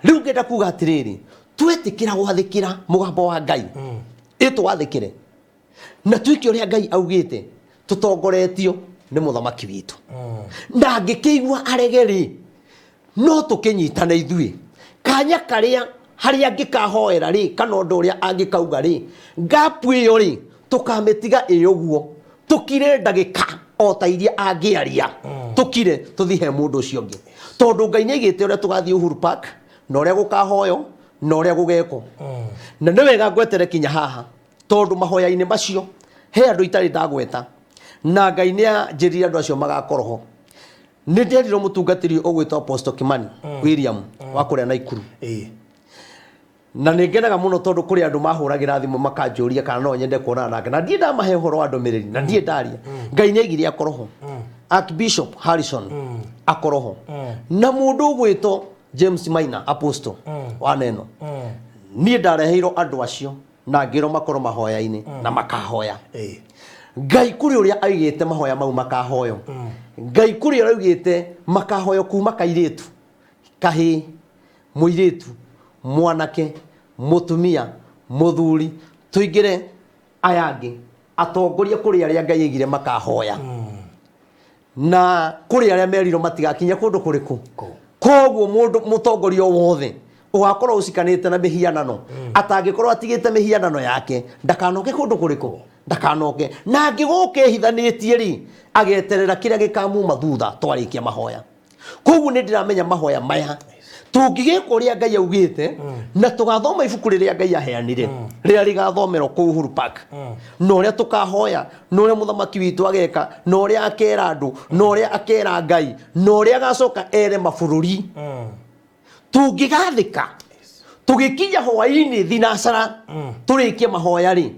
Rĩu ngenda kuga atĩrĩrĩ, twetĩkĩra gwathĩkĩra mũgambo wa Ngai, ĩ tũwathĩkĩre na twĩke ũrĩa Ngai augĩte, tũtongoretio nĩ mũthamaki witũ. Na angĩkĩigua arege rĩ, no tũkĩnyitane ithuĩ kanya karĩa harĩa angĩkahoera rĩ, kana ũndũ ũrĩa angĩkauga rĩ, ngapu ĩyo rĩ, tũkamĩtiga ĩ ũguo, tũkire ndagĩka o ta iria angĩaria, tũkire tũthiĩ he mũndũ ũcio ũngĩ, tondũ Ngai nĩ aigĩte ũrĩa tũgathiĩ Uhuru Park, na ũrĩa gũkahoywo, na ũrĩa gũgekwo. Na nĩ wega ngwetere kinya haha, tondũ mahoya-inĩ macio he andũ itarĩ ndagweta, na Ngai nĩ anjĩrire andũ acio magakorwo ho. Nĩ nderirwo mũtungatĩri ũgwĩtwo Apostle Kimani William wa kũrĩa Naikuru. Na nĩ ngenaga mũno tondũ kũrĩ andũ mahũragĩra thimũ makanjũria kana no nyende kuonana nake, na ndiĩ ndamahe ũhoro wa ndũmĩrĩri, na ndiĩ ndaria. Ngai nĩ aigire akorwo ho. Archbishop Harrison akorwo ho. Na mũndũ ũgwĩtwo James Maina Apostle wa Neno. Niĩ ndareheirwo andũ acio na ngĩrwo makorwo mahoya-inĩ na makahoya. Ngai kũrĩ ũrĩa aigĩte mahoya mau makahoywo. Ngai kũrĩ ũrĩa augĩte makahoywo kuma kairĩtu, kahĩĩ, mũirĩtu, mwanake, mũtumia, mũthuri, tũingĩre aya angĩ, atongoria kũrĩ arĩa Ngai aigire makahoya. Na kũrĩ arĩa merirwo matigakinye kũndũ kũrĩkũ. Koguo mũndũ mũtongoria o wothe ũgakorwo ũcikanĩte na mĩhianano, atangĩkorwo atigĩte mĩhianano yake, ndakanoke kũndũ kũrĩkũ, ndakanoke. Na angĩgũka ehithanĩtie rĩ, ageterera kĩrĩa gĩkamuma thutha twarĩkia mahoya. Koguo nĩ ndĩramenya mahoya maya tũngĩgĩka ũrĩa Ngai augĩte, na tũgathoma ibuku rĩrĩa Ngai aheanire, rĩrĩa rĩgathomerwo kũu Uhuru Park, na ũrĩa tũkahoya, na ũrĩa mũthamaki witũ ageka, na ũrĩa akera andũ, na ũrĩa akera Ngai, na ũrĩa agacoka ere mabũrũri. Tũngĩgathĩka tũgĩkinya hwaĩ-inĩ thinacara tũrĩkie mahoya rĩ,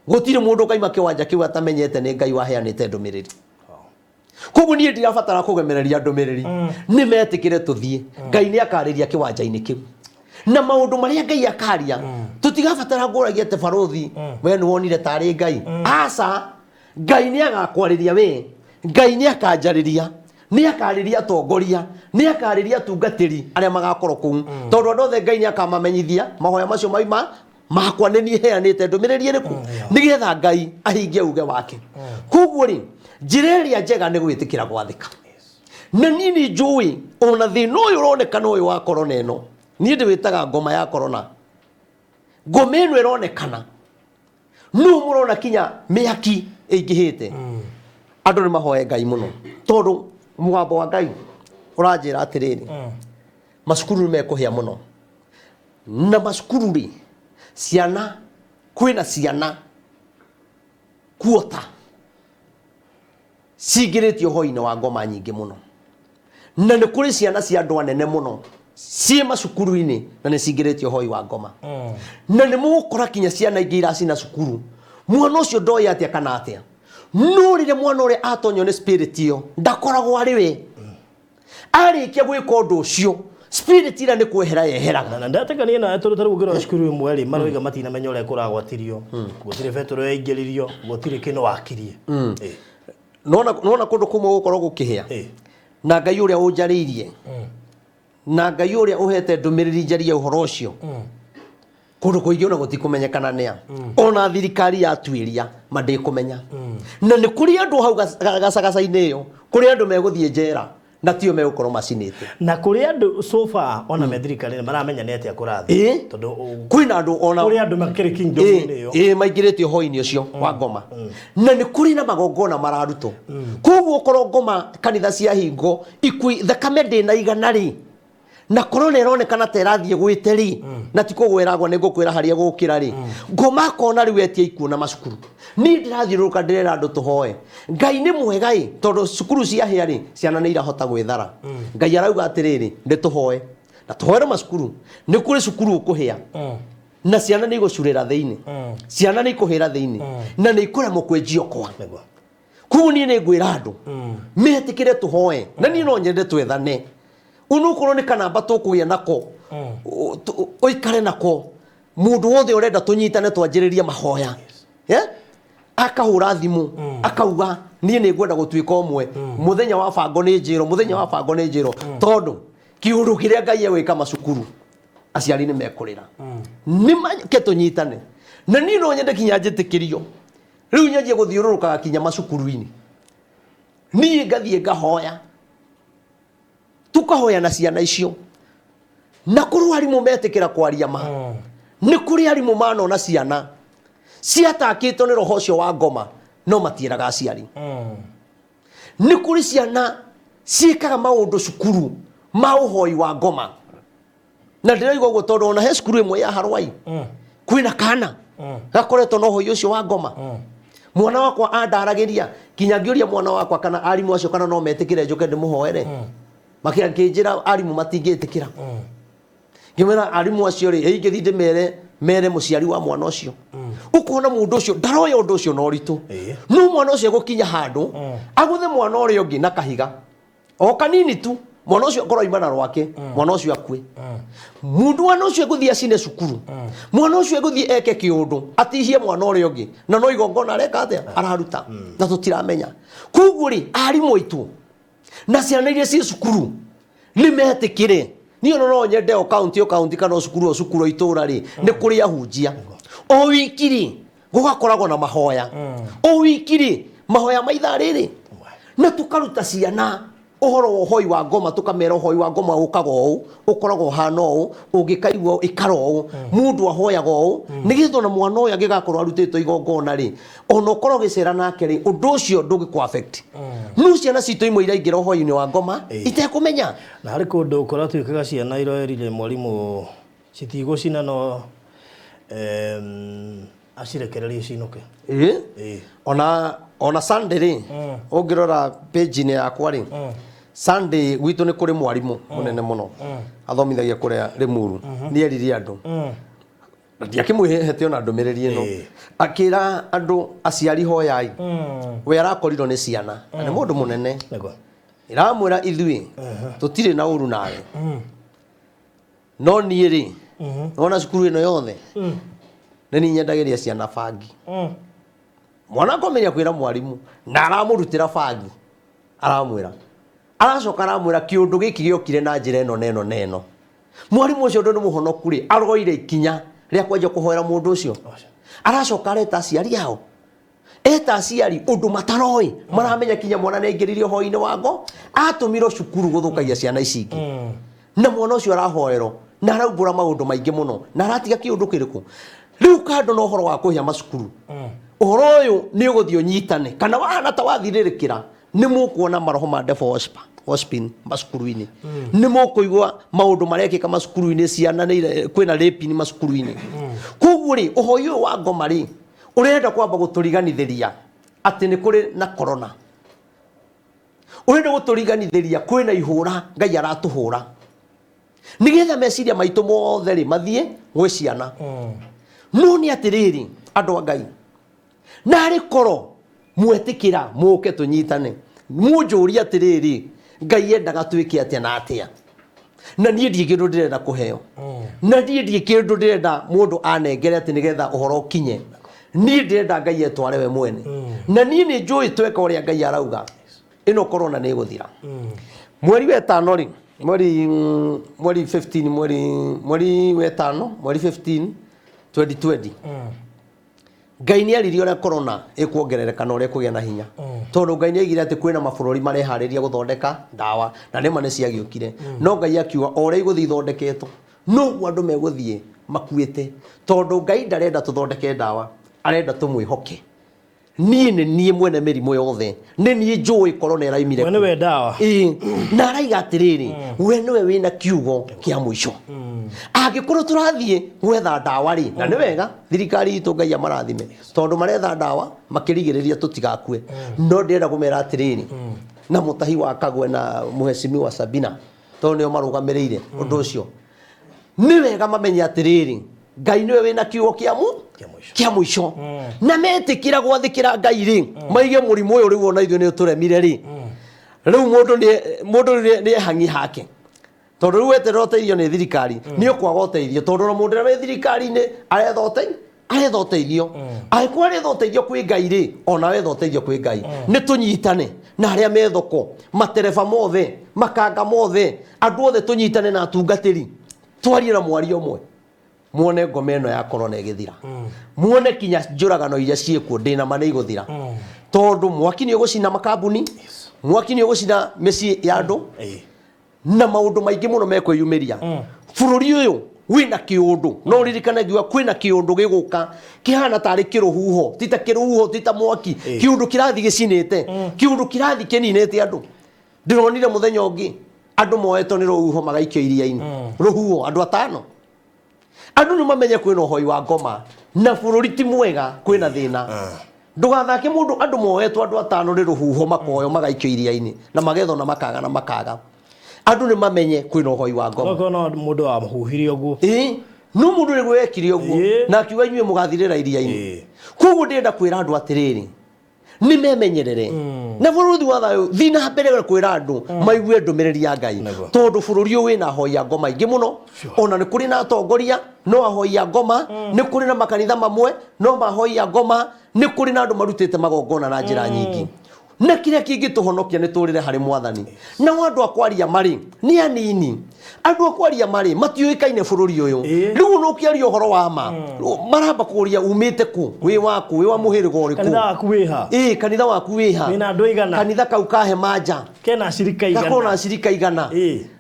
gũtirĩ mũndũ ũkaima kĩwanja kĩu atamenyete nĩ Ngai waheanĩte ndũmĩrĩri. Koguo niĩ ndirabatara kũgemereria ndũmĩrĩri, nĩ metĩkĩre tũthiĩ. Ngai nĩ akarĩria kĩwanja-inĩ kĩu, na maũndũ marĩa Ngai akaria tũtigabatara ngũragia atĩ barothi we nĩ wonire tarĩ Ngai. Aca, Ngai nĩ agakwarĩria we, Ngai nĩ akanjarĩria, nĩ akarĩria atongoria, nĩ akarĩria atungatĩri arĩa magakorwo kũu, tondũ andũ othe Ngai nĩ akamamenyithia mahoya macio maima makwa nĩ niĩ heanĩte ndũmĩrĩri ĩrĩkũ, nĩgetha Ngai ahingie uge wake. Koguo rĩ, njĩra ĩrĩa njega nĩ gwĩtĩkĩra gwathĩka. Na niĩ nĩ njũĩ ona thĩna ũyũ ũronekana ũyũ wa korona ĩno, niĩ ndĩwĩtaga ngoma ya korona. Ngoma ĩno ĩronekana nũ mũrona kinya mĩaki ĩingĩhĩte, andũ nĩ mahoe Ngai mũno, tondũ mũgambo wa Ngai ũranjĩra atĩrĩrĩ, macukuru nĩ mekũhĩa mũno. Na macukuru rĩ, ciana, kwĩna ciana kuota cingĩrĩtio hoi-inĩ wa ngoma nyingĩ mũno, na nĩ kũrĩ ciana cia andũ anene mũno ciĩ macukuru-inĩ na nĩ cingĩrĩtio hoi wa ngoma. Na nĩ mũgũkora kinya ciana ingĩ iracina cukuru, mwana ũcio ndoĩ atĩa kana atĩa, no rĩrĩa mwana ũrĩa atonywo nĩ spirit ĩyo ndakoragwo arĩ we. Arĩkia gwĩka ũndũ ũcio, spirit ĩrĩa nĩ kwehera yeheraga. Na ndatekania nawe tondũ ta rĩu ũngĩrora cukuru ĩmwe rĩ, maroiga matinamenya ũrĩa kũragwatirio, gũtirĩ betũrũ yaingĩririo, gũtirĩ kĩno wakirie. Nona kũndũ kũmwe gũkorwo gũkĩhĩa, na Ngai ũrĩa ũnjarĩirie, na Ngai ũrĩa ũhete ndũmĩrĩri njarie ũhoro ũcio, kũndũ kũingĩ ona gũtikũmenyekana nĩa. Ona thirikari yatuĩria mandĩkũmenya. Na nĩ kũrĩ andũ hau gacagaca-inĩ ĩyo, kũrĩ andũ megũthiĩ njera na tio megũkorwo macinĩte. Na kũrĩ andũ so far ona me thirikari-inĩ maramenya nĩ atĩa kũrathiĩ. Tondũ kwĩna andũ ona kũrĩ andũ makĩrĩ kingdom-inĩ ĩyo. Maingĩrĩte ũhoi-inĩ ũcio wa ngoma. Na nĩ kũrĩ na magongona mararutwo. Koguo okorwo ngoma kanitha ciahingwo, ikui thakame ndĩna igana rĩ, Na korona ĩronekana ta ĩrathiĩ gwĩte rĩ, na ti kũgwa ĩragwa, nĩ ngũkwĩra harĩa gũkĩra rĩ, ngoma akona rĩu etia ikuũ na macukuru. Niĩ ndĩrathiũrũrũka ndĩrera andũ tũhoe. Ngai nĩ mwega ĩ, tondũ cukuru ciahĩa rĩ, ciana nĩ irahota gwĩthara. Ngai arauga atĩrĩrĩ, nĩ tũhoe na tũhoere macukuru. Nĩ kũrĩ cukuru ũkũhĩa na ciana nĩ igũcurĩra thĩinĩ, ciana nĩ ikũhĩra thĩinĩ na nĩ ikũremwo kwĩnjio kwa. Koguo niĩ nĩ ngwĩra andũ metĩkĩre tũhoe, na niĩ no nyende twethane. Onokorwo nĩ kanamba tũkũgĩa nako, ũikare nako, mũndũ wothe ũrenda tũnyitane twanjĩrĩrie mahoya. Yeah? Akahũra thimũ akauga niĩ nĩ ngwenda gũtuĩka ũmwe, mũthenya wa bango nĩ njĩrwo, mũthenya wa bango nĩ njĩrwo, tondũ kĩũndũ kĩrĩa Ngai egwĩka macukuru aciari nĩ mekũrĩra. Nĩ make tũnyitane, na niĩ no nyende kinya njĩtĩkĩrio rĩu nyanjie gũthiũrũrũkaga kinya macukuru-inĩ, niĩ ngathiĩ ngahoya, tukahoya na ciana icio, na korwo arimũ metĩkĩra kwaria ma. Nĩ kũrĩ arimũ manona ciana ciatakĩtwo nĩ roho ũcio wa ngoma, no matiĩraga aciari. Nĩ kũrĩ ciana ciĩkaga maũndũ cukuru ma ũhoi wa ngoma, na ndĩraigua ũguo tondũ ona he cukuru ĩmwe ya Harwai kwĩna kana gakoretwo na ũhoi ũcio wa ngoma. Mwana wakwa andaragĩria, kinya ngĩũria mwana wakwa kana arimũ acio kana no metĩkĩre njũke ndĩmũhoere, makĩnjĩra arimũ matingĩtĩkĩra. Ngĩmwĩra arimũ acio rĩ, ingĩthiĩ ndĩmere mere mũciari wa mwana ũcio, ũkona mũndũ ũcio ndaroya ũndũ ũcio na ũritũ, no mwana ũcio egũkinya handũ agũthe mwana ũrĩa ũngĩ na kahiga o kanini tu, mwana ũcio akorwo aima na rwake, mwana ũcio akue. Mũndũ mwana ũcio egũthiĩ acine cukuru, mwana ũcio egũthiĩ eke kĩũndũ atihie mwana ũrĩa ũngĩ, na no igongona areka atĩa araruta, na tũtiramenya. Koguo rĩ, arimũ aitũ na ciana iria ciĩ cukuru nĩ metĩkĩre. Niĩ ona no nyende o kaunti o kaunti kana o cukuru o cukuru o itũra rĩ, nĩ kũrĩ ahunjia. O wiki rĩ, gũgakoragwo na mahoya. O wiki rĩ, mahoya ma ithaa rĩrĩ, na tũkaruta ciana ũhoro wa ũhoi wa ngoma, tũkamera ũhoi wa ngoma ũkaga ũũ, ũkoragwo ũhana ũũ, ũngĩkaigua ĩkara ũũ, mũndũ ahoyaga ũũ, nĩgetha ona mwana ũyũ angĩgakorwo arutĩtwo igongona rĩ, ona ũkorwo ũgĩcera nake rĩ, ũndũ ũcio ndũngĩkũ affect. No ciana citũ imwe iraingĩra ũhoi-inĩ wa ngoma itekũmenya. Na harĩ kũndũ kũratuĩkaga ciana iroerire mwarimũ citigũcina, no acirekererie cinũke. Ona Sunday rĩ, ũngĩrora page-inĩ yakwa rĩ, Sunday gwitũ nĩ kũrĩ mwarimũ mũnene mũno athomithagia kũrĩa Limuru, nĩ erire andũ, na ndiakĩmwĩhete ona ndũmĩrĩri ĩno, akĩra andũ aciari hoyai. We arakorirwo nĩ ciana na nĩ mũndũ mũnene. Ĩramwĩra ithuĩ tũtirĩ na ũru nawe, no niĩ rĩ, nona cukuru ĩno yothe nĩ niĩ nyendagĩria ciana bangi. Mwana akomenya kwĩra mwarimũ na aramũrutĩra bangi, aramwĩra, aracoka aramwĩra kĩũndũ gĩkĩ gĩokire na njĩra ĩno na ĩno na ĩno. Mwarimũ ũcio ũndũ nĩ mũhonoku rĩ, aroire ikinya rĩa kwanjia kũhoera mũndũ ũcio, aracoka areta aciari ao, eta aciari ũndũ mataroĩ, maramenya kinya mwana nĩ aingĩririe ũhoi-inĩ wa ngo, atũmirwo cukuru gũthũkagia ciana ici ingĩ, na mwana ũcio arahoerwo na araumbũra maũndũ maingĩ mũno na aratiga kĩũndũ kĩrĩkũ. Rĩu kando na ũhoro wa kũhĩa macukuru, ũhoro ũyũ nĩ ũgũthiĩ ũnyitane kana wahana ta wathirĩrĩkĩra, nĩ mũkuona maroho ma devil worshiping macukuru-inĩ, nĩ mũkũigua maũndũ marekĩka macukuru-inĩ, ciana nĩ kwĩna raping macukuru-inĩ. Koguo rĩ, ũhoi ũyũ wa ngoma rĩ, ũrenda kwamba gũtũriganithĩria atĩ nĩ kũrĩ na corona, ũrenda gũtũriganithĩria kwĩna ihũra Ngai aratũhũra, nĩgetha meciria maitũ mothe rĩ mathiĩ gwĩ ciana. No nĩ atĩrĩrĩ, andũ a Ngai, narĩ korwo mwetĩkĩra mũke tũnyitane, mũnjũrie atĩrĩrĩ, Ngai endaga twĩke atĩa na atĩa, na niĩ ndirĩ kĩndũ ndĩrenda kũheo, na niĩ ndirĩ kĩndũ ndĩrenda mũndũ anengere atĩ nĩgetha ũhoro ũkinye. Niĩ ndĩrenda Ngai etware we mwene, na niĩ nĩ njũĩ tweka ũrĩa Ngai arauga, ĩno corona nĩ ĩgũthira. Mweri wa ĩtano rĩ, mweri 15, mweri wa ĩtano, mweri 15 2020, Ngai nĩ aririe ũrĩa corona ĩkuongerereka na ũrĩa ĩkũgĩa na hinya, tondũ Ngai nĩ aigire atĩ kwĩna mabũrũri mareharĩria gũthondeka ndawa, na nĩma nĩ ciagĩũkire. No Ngai akiuga o ũrĩa igũthiĩ ithondeketwo, noguo andũ megũthiĩ makuĩte, tondũ Ngai ndarenda tũthondeke ndawa, arenda tũmwĩhoke. Niĩ nĩ niĩ mwene mĩrimũ yothe, nĩ niĩ njũĩ korona ĩraimire We nĩwe ndawa. Ĩĩ, na araiga atĩrĩrĩ, we nĩwe wĩna kiugo kĩa mũico. Angĩkorwo tũrathiĩ gwetha ndawa rĩ, na nĩ wega thirikari itũ Ngai amarathime tondũ maretha ndawa makĩrigĩrĩria tũtigakue, no ndĩrenda kũmera atĩrĩrĩ, na mũtahi wa Kagwe na mũhecimiwa Sabina, tondũ nĩo marũgamĩrĩire ũndũ ũcio, nĩ wega mamenye atĩrĩrĩ, Ngai nĩwe wĩna kiugo kĩa mu Kĩa mũico. Kĩa mũico. Na metĩkĩra gwathĩkĩra Ngai rĩ, maige mũrimũ ũyũ rĩu ona ithuĩ nĩ ũtũremire rĩ, rĩu mũndũ nĩ mũndũ nĩ ehangi hake, tondũ rĩu weterera ũteithio nĩ thirikari, nĩ ũkwaga ũteithio, tondũ ona mũndũ ũrĩa wĩ thirikari-inĩ aretha ũteithio, aretha ũteithio. Angĩkorwo aretha ũteithio kwĩ Ngai rĩ, ona wetha ũteithio kwĩ Ngai. Nĩ tũnyitane na arĩa me thoko, matereba mothe, makanga mothe, andũ othe tũnyitane na atungatĩri, twarie na mwario ũmwe, muone ngoma ĩno ya korona ĩgĩthira, muone kinya njũragano iria ciĩkuo, ndĩna ma nĩ igũthira, tondũ mwaki nĩ ũgũcina makambuni, mwaki nĩ ũgũcina mĩciĩ ya andũ, na maũndũ maingĩ mũno mekwĩyumĩria. Bũrũri ũyũ wĩna kĩũndũ, no ũririkane ngiuga kwĩna kĩũndũ gĩgũka kĩhana tarĩ kĩrũhuho, ti ta kĩrũhuho, ti ta mwaki, kĩũndũ kĩrathiĩ gĩcinĩte, kĩũndũ kĩrathiĩ kĩninĩte andũ. Ndĩronire mũthenya ũngĩ andũ moetwo nĩ rũhuho magaikio iria-inĩ, rũhuho, andũ 5. Andũ nĩ mamenye kwĩna ũhoi wa ngoma na bũrũri ti mwega, kwĩna thĩna. Ndũgathake mũndũ, andũ moetwo andũ 5 nĩ rũhuho, makoyo magaikio iria-inĩ na magethwo na makaga na makaga. Andũ nĩ mamenye kwĩna ũhoi wa ngoma. Okorwo no mũndũ wahuhirie ũguo. Ĩĩ, no mũndũ nĩguo wekire ũguo na akiuga inyuĩ mũgathirĩra iria-inĩ. Koguo ndĩrenda kwĩra andũ atĩrĩrĩ, nĩ memenyerere na bũrũri wa thayũ. Thiĩ na mbere kwĩra andũ maigue ndũmĩrĩri ya Ngai, tondũ bũrũri ũyũ wĩna ahoi a ngoma aingĩ mũno. Ona nĩ kũrĩ na atongoria no ahoi a ngoma, nĩ kũrĩ na makanitha mamwe no mahoi a ngoma, nĩ kũrĩ na andũ marutĩte magongona na njĩra nyingĩ, na kĩrĩa kĩngĩtũhonokia nĩ tũrĩre harĩ Mwathani. Nao andũ a kwaria marĩ nĩ anini, andũ a kwaria marĩ matiũĩkaine bũrũri ũyũ. Rĩu ona ũkĩaria ũhoro wa ma, maramba kũria umĩte kũ, wĩ waku, wĩ wa mũhĩrĩga ũrĩkũ? Kanitha waku wĩ ha? Ĩĩ, kanitha waku wĩ ha? Wĩna andũ aigana? Kanitha kau ka hema nja Kena acirika gakorwo na igana? acirika igana?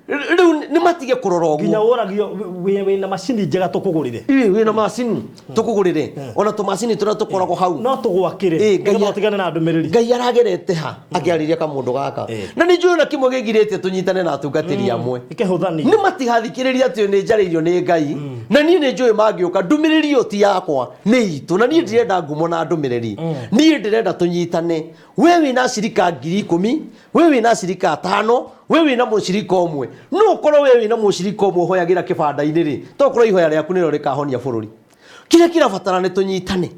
Rĩu nĩ matige kũrora Nginya ũguo. ũragio wĩna macini njega tũkũgũrĩre. Ĩĩ, wĩna macini tũkũgũrĩre, ona tũmacini tũrĩa tũkoragwo hau. No tũgwakĩre Ngai nĩgetha ũtigane na ndũmĩrĩri. Ngai aragerete ha akĩarĩria kamũndũ gaka? Na nĩ njũĩ ona kĩmwe gĩgirĩtie tũnyitane na atungatĩri amwe Ĩkĩhũthania. Nĩ matigathikĩrĩria atĩ nĩ njarĩirio nĩ Ngai, na niĩ nĩ njũĩ mangĩũka ndũmĩrĩri ĩyo ti yakwa, nĩ itũ. Na niĩ ndirenda ngumo na ndũmĩrĩri, niĩ ndĩrenda tũnyitane. We wĩna acirika 10,000, we wĩna acirika 5, we wĩna mũcirika ũmwe, no ũkorwo we wĩna mũcirika ũmwe ũhoyagĩra kĩbanda-inĩ rĩ, to ũkorwo ihoya rĩaku nĩrĩo rĩkahonia bũrũri. Kĩrĩa kĩrabatara nĩ tũnyitane,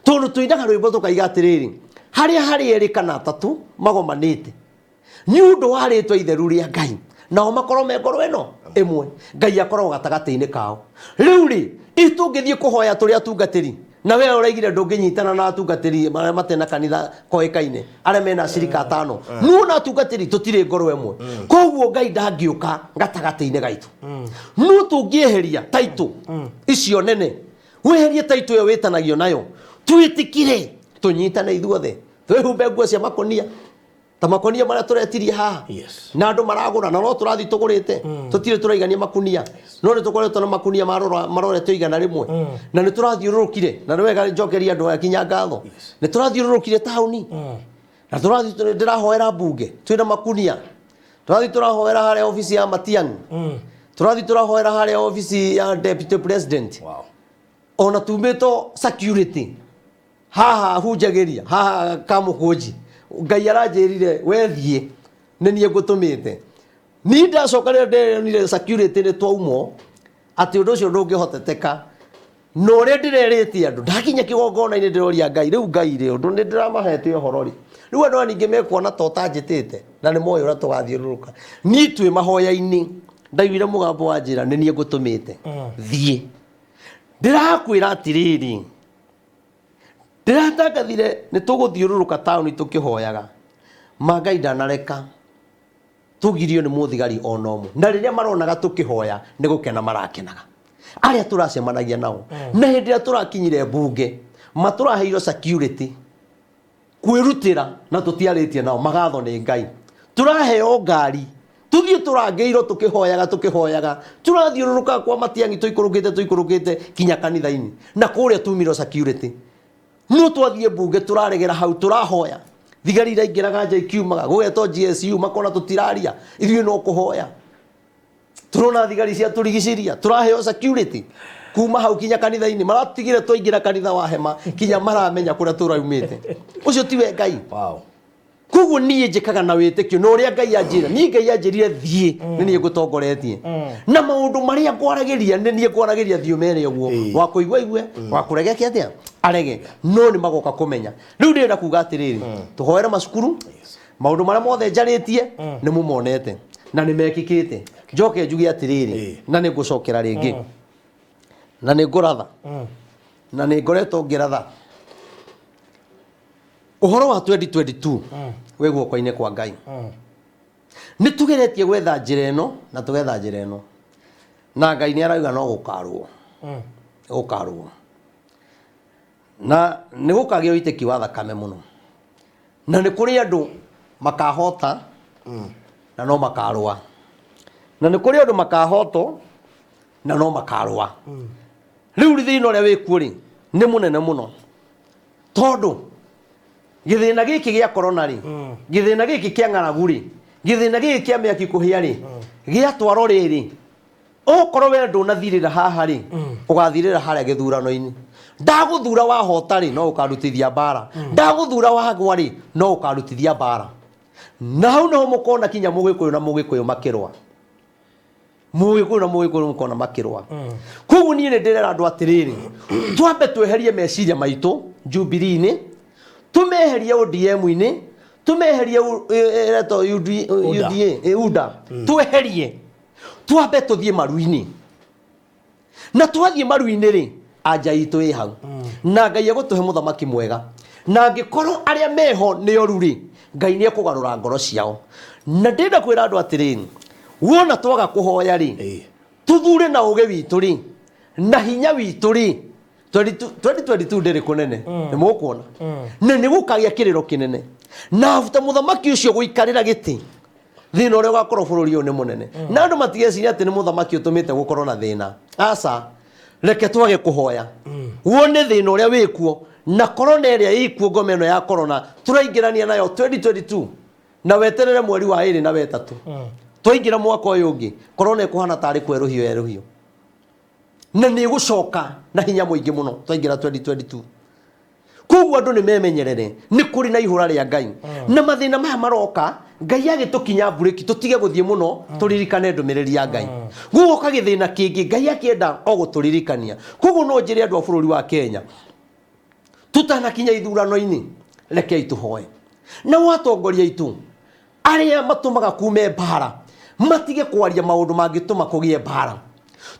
tondũ tũinaga rwĩmbo tũkaiga atĩrĩrĩ, harĩa harĩ erĩ kana atatũ magomanĩte nĩ ũndũ wa rĩtwa itheru rĩa Ngai, nao makorwo me ngoro ĩno ĩmwe, Ngai akoragwo gatagatĩ-inĩ kao. Rĩu rĩ, ithuĩ tũngĩthiĩ kũhoya tũrĩ atungatĩri, na we ũraigire ndũngĩnyitana na atungatĩri arĩa matena kanitha koĩkaine, arĩa mena acirika 5, no na atungatĩri tũtirĩ ngoro ĩmwe, koguo Ngai ndangĩũka gatagatĩ-inĩ gaitũ. No tũngĩeheria taitũ icio nene, weherie taitũ ĩyo wĩtanagio nayo, twĩtĩkire tũnyitane ithuothe, twĩhumbe nguo cia makonia, ta makonia marĩa tũretirie haha, na andũ maragũra, na no tũrathiĩ tũgũrĩte, tũtirĩ tũraigania makunia, no nĩ tũkoretwo na makunia maroretwo 100, na nĩ tũrathiũrũrũkire, na nĩ wega njokerie andũ aya kinya ngatho. Nĩ tũrathiũrũrũkire taũni na tũrathiĩ ndĩrahoera mbunge twĩna makunia, tũrathiĩ tũrahoera harĩa obici ya Matiang'i, tũrathiĩ tũrahoera harĩa obici ya deputy president. Ona tumĩtwo security haha hunjagĩria haha kamũkũnji. Ngai aranjĩrire wethiĩ nĩ niĩ ngũtũmĩte. Niĩ ndacoka rĩrĩa ndĩronire security nĩ twaumwo atĩ ũndũ ũcio ndũngĩhoteteka, na ũrĩa ndĩrerĩte andũ ndakinya kĩgongona-inĩ, ndĩroria Ngai, rĩu Ngai rĩ, ũndũ nĩ ndĩramahete ũhoro rĩ, rĩu andũ aya ningĩ mekuona ta ũtanjĩtĩte, na nĩ moĩ ũrĩa tũgathiũrũrũka. Niĩ twĩ mahoya-inĩ ndaiguire mũgambo wa njĩra, nĩ niĩ ngũtũmĩte, thiĩ. Ndĩrakwĩra atĩrĩrĩ, ndĩratangathire nĩ tũgũthiũrũrũka taũni tũkĩhoyaga, ma Ngai ndanareka tũgirio nĩ mũthigari ona ũmwe. Na rĩrĩa maronaga tũkĩhoya nĩ gũkena marakenaga arĩa tũracemanagia nao. Na hĩndĩ ĩrĩa tũrakinyire mbunge, matũraheirwo security kwĩrutĩra, na tũtiarĩtie nao, magatho nĩ Ngai. Tũraheo ngari tũthiĩ tũrangĩirwo tũkĩhoyaga, tũkĩhoyaga tũrathiũrũrũka kwa Matiang'i, tũikũrũkĩte tũikũrũkĩte kinya kanitha-inĩ, na kũrĩa tumirwo security. No twathiĩ mbunge tũraregera hau, tũrahoya thigari iraingĩraga nja ikiumaga, gũgetwo GSU makona tũtiraria, ithuĩ no kũhoya turona thigari cia turigiciria, turaheo security kuma hau kinya kanitha-inĩ, maratigire twaingĩra kanitha wa hema kinya maramenya kũrĩa tũraumĩte. Ũcio tiwe Ngai. Koguo niĩ njĩkaga na wĩtĩkio na ũrĩa Ngai anjĩra. Niĩ Ngai anjĩrire thiĩ, nĩ niĩ ngũtongoretie na maũndũ marĩa ngwaragĩria, nĩ niĩ ngwaragĩria, thiĩ ũmere ũguo. Wa kũigua igue, wa kũrega eke atĩa, arege, no nĩ magoka kũmenya. Rĩu ndĩrenda kuga atĩrĩrĩ, tũhoere macukuru. Maũndũ marĩa mothe njarĩtie nĩ mũmonete na nĩ mekĩkĩte. Njoke njuge atĩrĩrĩ, na nĩ ngũcokera rĩngĩ na nĩ ngũratha na nĩ ngoretwo ngĩratha ũhoro wa 2022 wĩ guoko-inĩ kwa Ngai. Nĩ tũgeretie gwetha njĩra ĩno na tũgetha njĩra ĩno, na Ngai nĩ arauga no gũkarũo, gũkarũo na nĩ gũkagĩa ũitĩki wa thakame mũno, na nĩ kũrĩ andũ makahota na no makarũa, na nĩ kũrĩ andũ makahotwo na no makarũa. Rĩu thĩna ũrĩa wĩkuo rĩ nĩ mũnene mũno, tondũ gĩthĩna gĩkĩ gĩa korona rĩ, gĩthĩna gĩkĩ kĩa ng'aragu rĩ, gĩthĩna gĩkĩ kĩa mĩaki kũhĩa rĩ, gĩatwarwo rĩrĩ, okorwo we ndũnathirĩra haha rĩ, ũgathirĩra harĩa gĩthurano-inĩ. Ndagũthura wahota rĩ, no ũkarutithia mbara. Ndagũthura wagwa rĩ, no ũkarutithia mbara. Na hau niho mũkona kinya mũgĩkũyũ na mũgĩkũyũ makĩrũa, mũgĩkũyũ na mũgĩkũyũ mũkona makĩrũa. Koguo niĩ nĩ ndĩrera andũ atĩrĩrĩ, twambe tweherie meciria maitũ Jubilee-inĩ, tũmeherie ODM-inĩ, tũmeherie ĩretwo UD, UDA. UDA, UDA. Tweherie, twambe tũthiĩ maru-inĩ, na twathiĩ maru-inĩ rĩ, anja itũ ĩ hau, na Ngai egũtũhe mũthamaki mwega. Na angĩkorwo arĩa meho nĩ oru rĩ, Ngai nĩ ekũgarũra ngoro ciao. Na ndĩrenda kwĩra andũ atĩrĩrĩ, wona twaga kũhoya rĩ, tũthure na ũgĩ witũ rĩ, na hinya witũ rĩ, 2022 ndĩrĩ kũnene, nĩ mũkuona na nĩ gũkagĩa kĩrĩro kĩnene. Na abuta mũthamaki ũcio gũikarĩra gĩtĩ, thĩna ũrĩa ũgakorwo bũrũri ũyũ nĩ mũnene, na andũ matigeciria atĩ nĩ mũthamaki ũtũmĩte gũkorwo na thĩna. Aca, reke twage kũhoya wone thĩna ũrĩa wĩkuo na korona ĩrĩa ĩkuo, ngoma ĩno ya korona tũraingĩrania nayo 2022, na weterere mweri wa ĩrĩ na wetatũ twaingĩra mwaka ũyũ ũngĩ, korona ĩkũhana tarĩ kwerũhio yerũhio, na nĩ ĩgũcoka na hinya mũingĩ mũno twaingĩra 2022. Koguo andũ nĩ memenyerere, nĩ kũrĩ na ihũra rĩa Ngai na mathĩna maya maroka. Ngai agĩtũkinya mburĩki tũtige gũthiĩ mũno, tũririkane ndũmĩrĩri ya Ngai. Gũgoka gĩthĩna kĩngĩ, Ngai akĩenda o gũtũririkania. Koguo no njĩre andũ a bũrũri wa Kenya, tutanakinya ithurano-inĩ, rekei tũhoe nao atongoria aitũ arĩa matũmaga kume mbara matige kwaria maũndũ mangĩtũma kũgĩe mbara.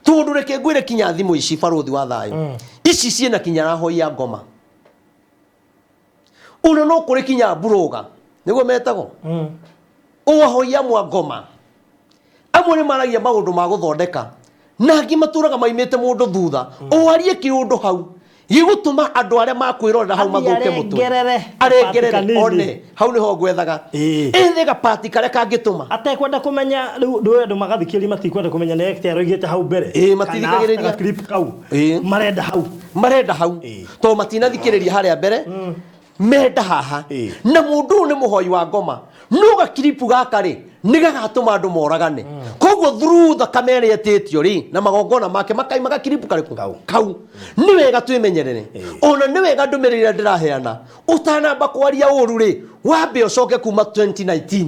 Tondũ reke ngwĩre, kinya thimũ ici, barũthi wa thayũ, ici ciĩna kinya rahoi ya ngoma, ona no kũrĩ kinya mburoga nĩguo metagwo ũahoi amwe a ngoma. Amwe nĩ maragia maũndũ ma gũthondeka, na angĩ matũraga maimĩte mũndũ thutha, o arie kĩũndũ hau gĩgũtũma andũ arĩa makwĩrorera hau Athiĩ mathũke mũtwe. arengerere arengerere gabati kanini. One hau nĩho ngwethaga ĩthĩ gabati karĩa kangĩtũma atekwenda kũmenya. Rĩu ndũĩ andũ magathikĩrĩria matikwenda kũmenya nĩ actor aroigĩte hau mbere Matithikagĩrĩria. kana after clip kau. Marenda hau. Marenda hau, tondũ matinathikĩrĩria harĩa mbere, menda haha. Na mũndũ ũyũ nĩ mũhoi wa ngoma, no gakiripu gaka rĩ, nĩ gagatũma andũ moragane. Koguo through thakame ĩrĩa ĩtĩtio rĩ, na magongona make makaima gakiripu karĩkũ? Kau. Kau. Nĩ wega twĩmenyerere. Ona nĩ wega ndũmĩrĩri ĩrĩa ndĩraheana, ũtanamba kwaria ũru rĩ, wambe ũcoke kuma 2019,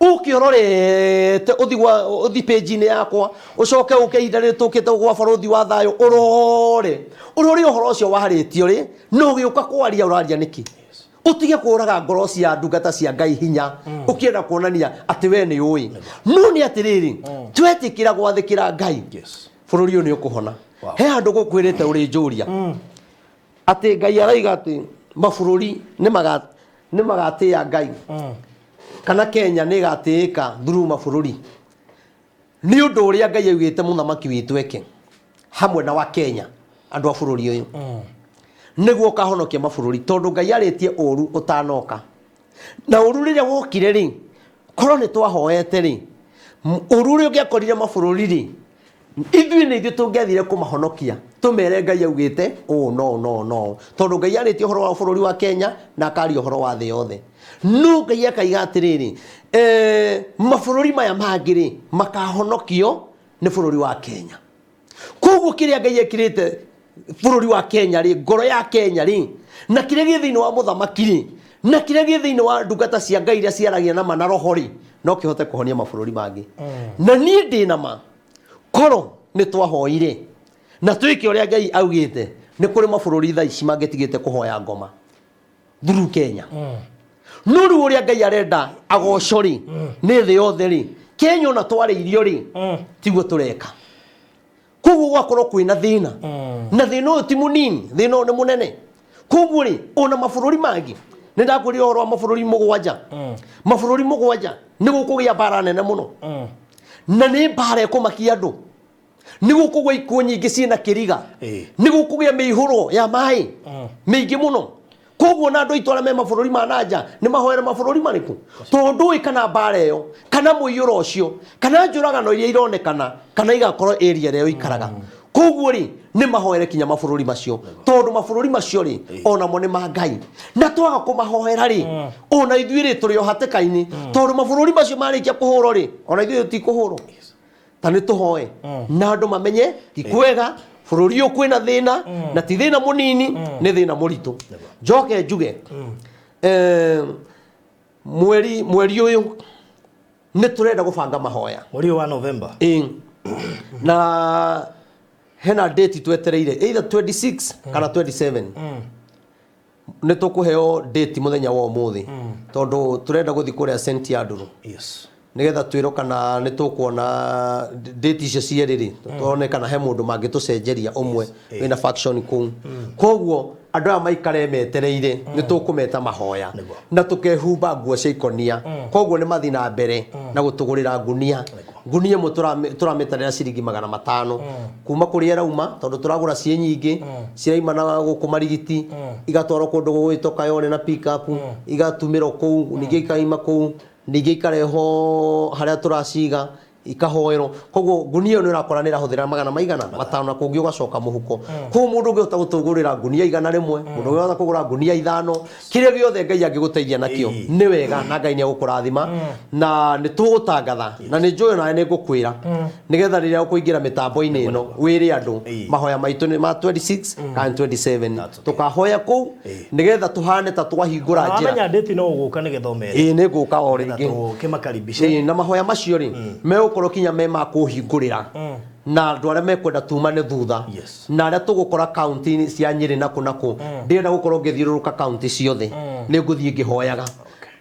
ũke ũrorete, ũthi gwa ũthi page-inĩ yakwa, ũcoke ũke ihinda rĩrĩ tũkĩte gwa barũthi wa thayũ, ũrore ũrore ũhoro ũcio warĩtio rĩ, na ũgĩũka kwaria ũraria nĩkĩ. Ũtige kũraga ngoro cia ndungata cia Ngai hinya ũkĩenda kuonania atĩ we nĩ ũĩ. No nĩ atĩrĩrĩ, twetĩkĩra gwathĩkĩra Ngai, bũrũri ũyũ nĩ ũkũhona. He handũ gũkwĩrĩte ũrĩ njũria atĩ Ngai araiga atĩ mabũrũri nĩ magatĩĩa Ngai, kana Kenya nĩ ĩgatĩĩka through mabũrũri, nĩ ũndũ ũrĩa Ngai augĩte mũthamaki witũ eke hamwe na wa Kenya, andũ a bũrũri ũyũ, nĩguo ũkahonokia mabũrũri. Tondũ Ngai arĩtie ũru ũtanoka, na ũru rĩrĩa wokire rĩ, korwo nĩ twahoete rĩ, ũru ũrĩa ũngĩakorire mabũrũri rĩ, ithuĩ nĩ ithuĩ tũngĩathire kũmahonokia. Tũmere Ngai augĩte ũũ no no no, tondũ Ngai arĩtie ũhoro wa bũrũri wa Kenya na akaria ũhoro wa thĩ yothe. No Ngai akaiga atĩrĩrĩ, mabũrũri maya mangĩ rĩ makahonokio nĩ bũrũri wa Kenya. Koguo kĩrĩa Ngai ekĩrĩte bũrũri wa Kenya rĩ, ngoro ya Kenya rĩ, na kĩrĩa gĩ thĩinĩ wa mũthamaki rĩ, na kĩrĩa gĩ thĩinĩ wa ndungata cia Ngai iria ciaragia na ma na roho rĩ, no kĩhote kũhonia mabũrũri mangĩ. Na niĩ ndĩ na ma korwo nĩ twahoire na twĩke ũrĩa Ngai augĩte, nĩ kũrĩ mabũrũri thaa ici mangĩtigĩte kũhoya ngoma through Kenya. No rĩu ũrĩa Ngai arenda agoco rĩ, nĩ thĩ yothe rĩ, Kenya ona twarĩirio rĩ, tiguo tũreka. Koguo gwakorwo kwĩna thĩna, na thĩna ũyũ ti mũnini, thĩna ũyũ nĩ mũnene. Koguo rĩ, ona mabũrũri mangĩ, nĩ ndakwĩrire ũhoro wa mabũrũri mũgwanja. Mabũrũri mũgwanja nĩ gũkũgĩa mbara nene mũno, na nĩ mbara ĩkũmakia andũ. Nĩ gũkũgĩa ikuũ nyingĩ ciĩna kĩriga, nĩ gũkũgĩa mĩihũro ya maĩ mĩingĩ mũno. Koguo na andũ aitũ arĩa me mabũrũri ma nanja nĩ mahoere mabũrũri marĩkũ, tondũ ndũĩ kana mbara ĩyo, kana mũiyũro ũcio, kana njũragano iria ironekana, kana igakorwo area ĩrĩa ũikaraga. Koguo rĩ, nĩ mahoere kinya mabũrũri macio, tondũ mabũrũri macio rĩ, onamo nĩ ma Ngai. Na twaga kũmahoera rĩ, ona ithuĩ rĩ tũrĩ o hatĩka-inĩ, tondũ mabũrũri macio marĩkia kũhũrwo rĩ, ona ithuĩ tũtikũhũrwo. Ta nĩ tũhoe na andũ mamenye ti kwega, bũrũri ũyũ kwĩna thĩna, na ti thĩna mũnini, nĩ thĩna mũritũ. Njoke njuge, mweri ũyũ nĩ tũrenda gũbanga mahoya. Mweri ũyũ wa November. Ĩĩ. Na hena date twetereire, either 26 kana 27. Nĩ tũkũheo date mũthenya wa ũmũthĩ, tondũ tũrenda gũthiĩ kũrĩa St Andrew. Nĩgetha twĩrwo kana nĩ tũkuona date icio cierĩ rĩ, tuone kana he mũndũ mangĩtũcenjeria ũmwe wĩna faction kũu. Koguo andũ aya maikare metereire, nĩ tũkũmeta mahoya na tũkehumba nguo cia ikonia. Koguo nĩ mathiĩ na mbere na gũtũgũrĩra ngunia. Ngunia ĩmwe tũramĩtarĩra ciringi 500 kuma kũrĩa ĩrauma, tondũ tũragũra ciĩ nyingĩ, ciraima na gũkũ Marigiti, igatwarwo kũndũ gũgwĩtwo Kayole na pickup, igatumĩrwo kũu, ningĩ ikaima kũu, ningĩ ikarehwo harĩa tũraciga, ikahoerwo. Koguo ngunia ĩyo nĩ ũrakora nĩ ĩrahũthĩra magana maigana 500, na kũngĩ ũgacoka mũhuko. Koguo mũndũ ũngĩhota gũtũgũrĩra ngunia 100, mũndũ ũngĩhota kũgũra ngunia 5, kĩrĩa gĩothe Ngai angĩgũteithia nakĩo nĩ wega, na Ngai nĩ egũkũrathima. Na nĩ tũgũtangatha, na nĩ njũĩ onawe nĩ ngũkwĩra, nĩgetha rĩrĩa ũkũingĩra mĩtambo-inĩ ĩno wĩre andũ mahoya maitũ nĩ ma 26 kana 27. That's okay. Tũkahoya kũu nĩgetha tũhane ta twahingũra njĩra. Wamenya date no ũgũka nĩgetha ũmere. Ĩĩ, nĩ ngũka o rĩngĩ. Tũkĩmakaribishe. Ĩĩ, na mahoya macio rĩ, megũkorwo kinya me ma kũhingũrĩra na andũ arĩa mekwenda tumane thutha, na arĩa tũgũkora kaunti cia Nyĩrĩ na kũ na kũ. Ndĩrenda gũkorwo ngĩthiũrũrũka kaunti ciothe, nĩ ngũthiĩ ngĩhoyaga,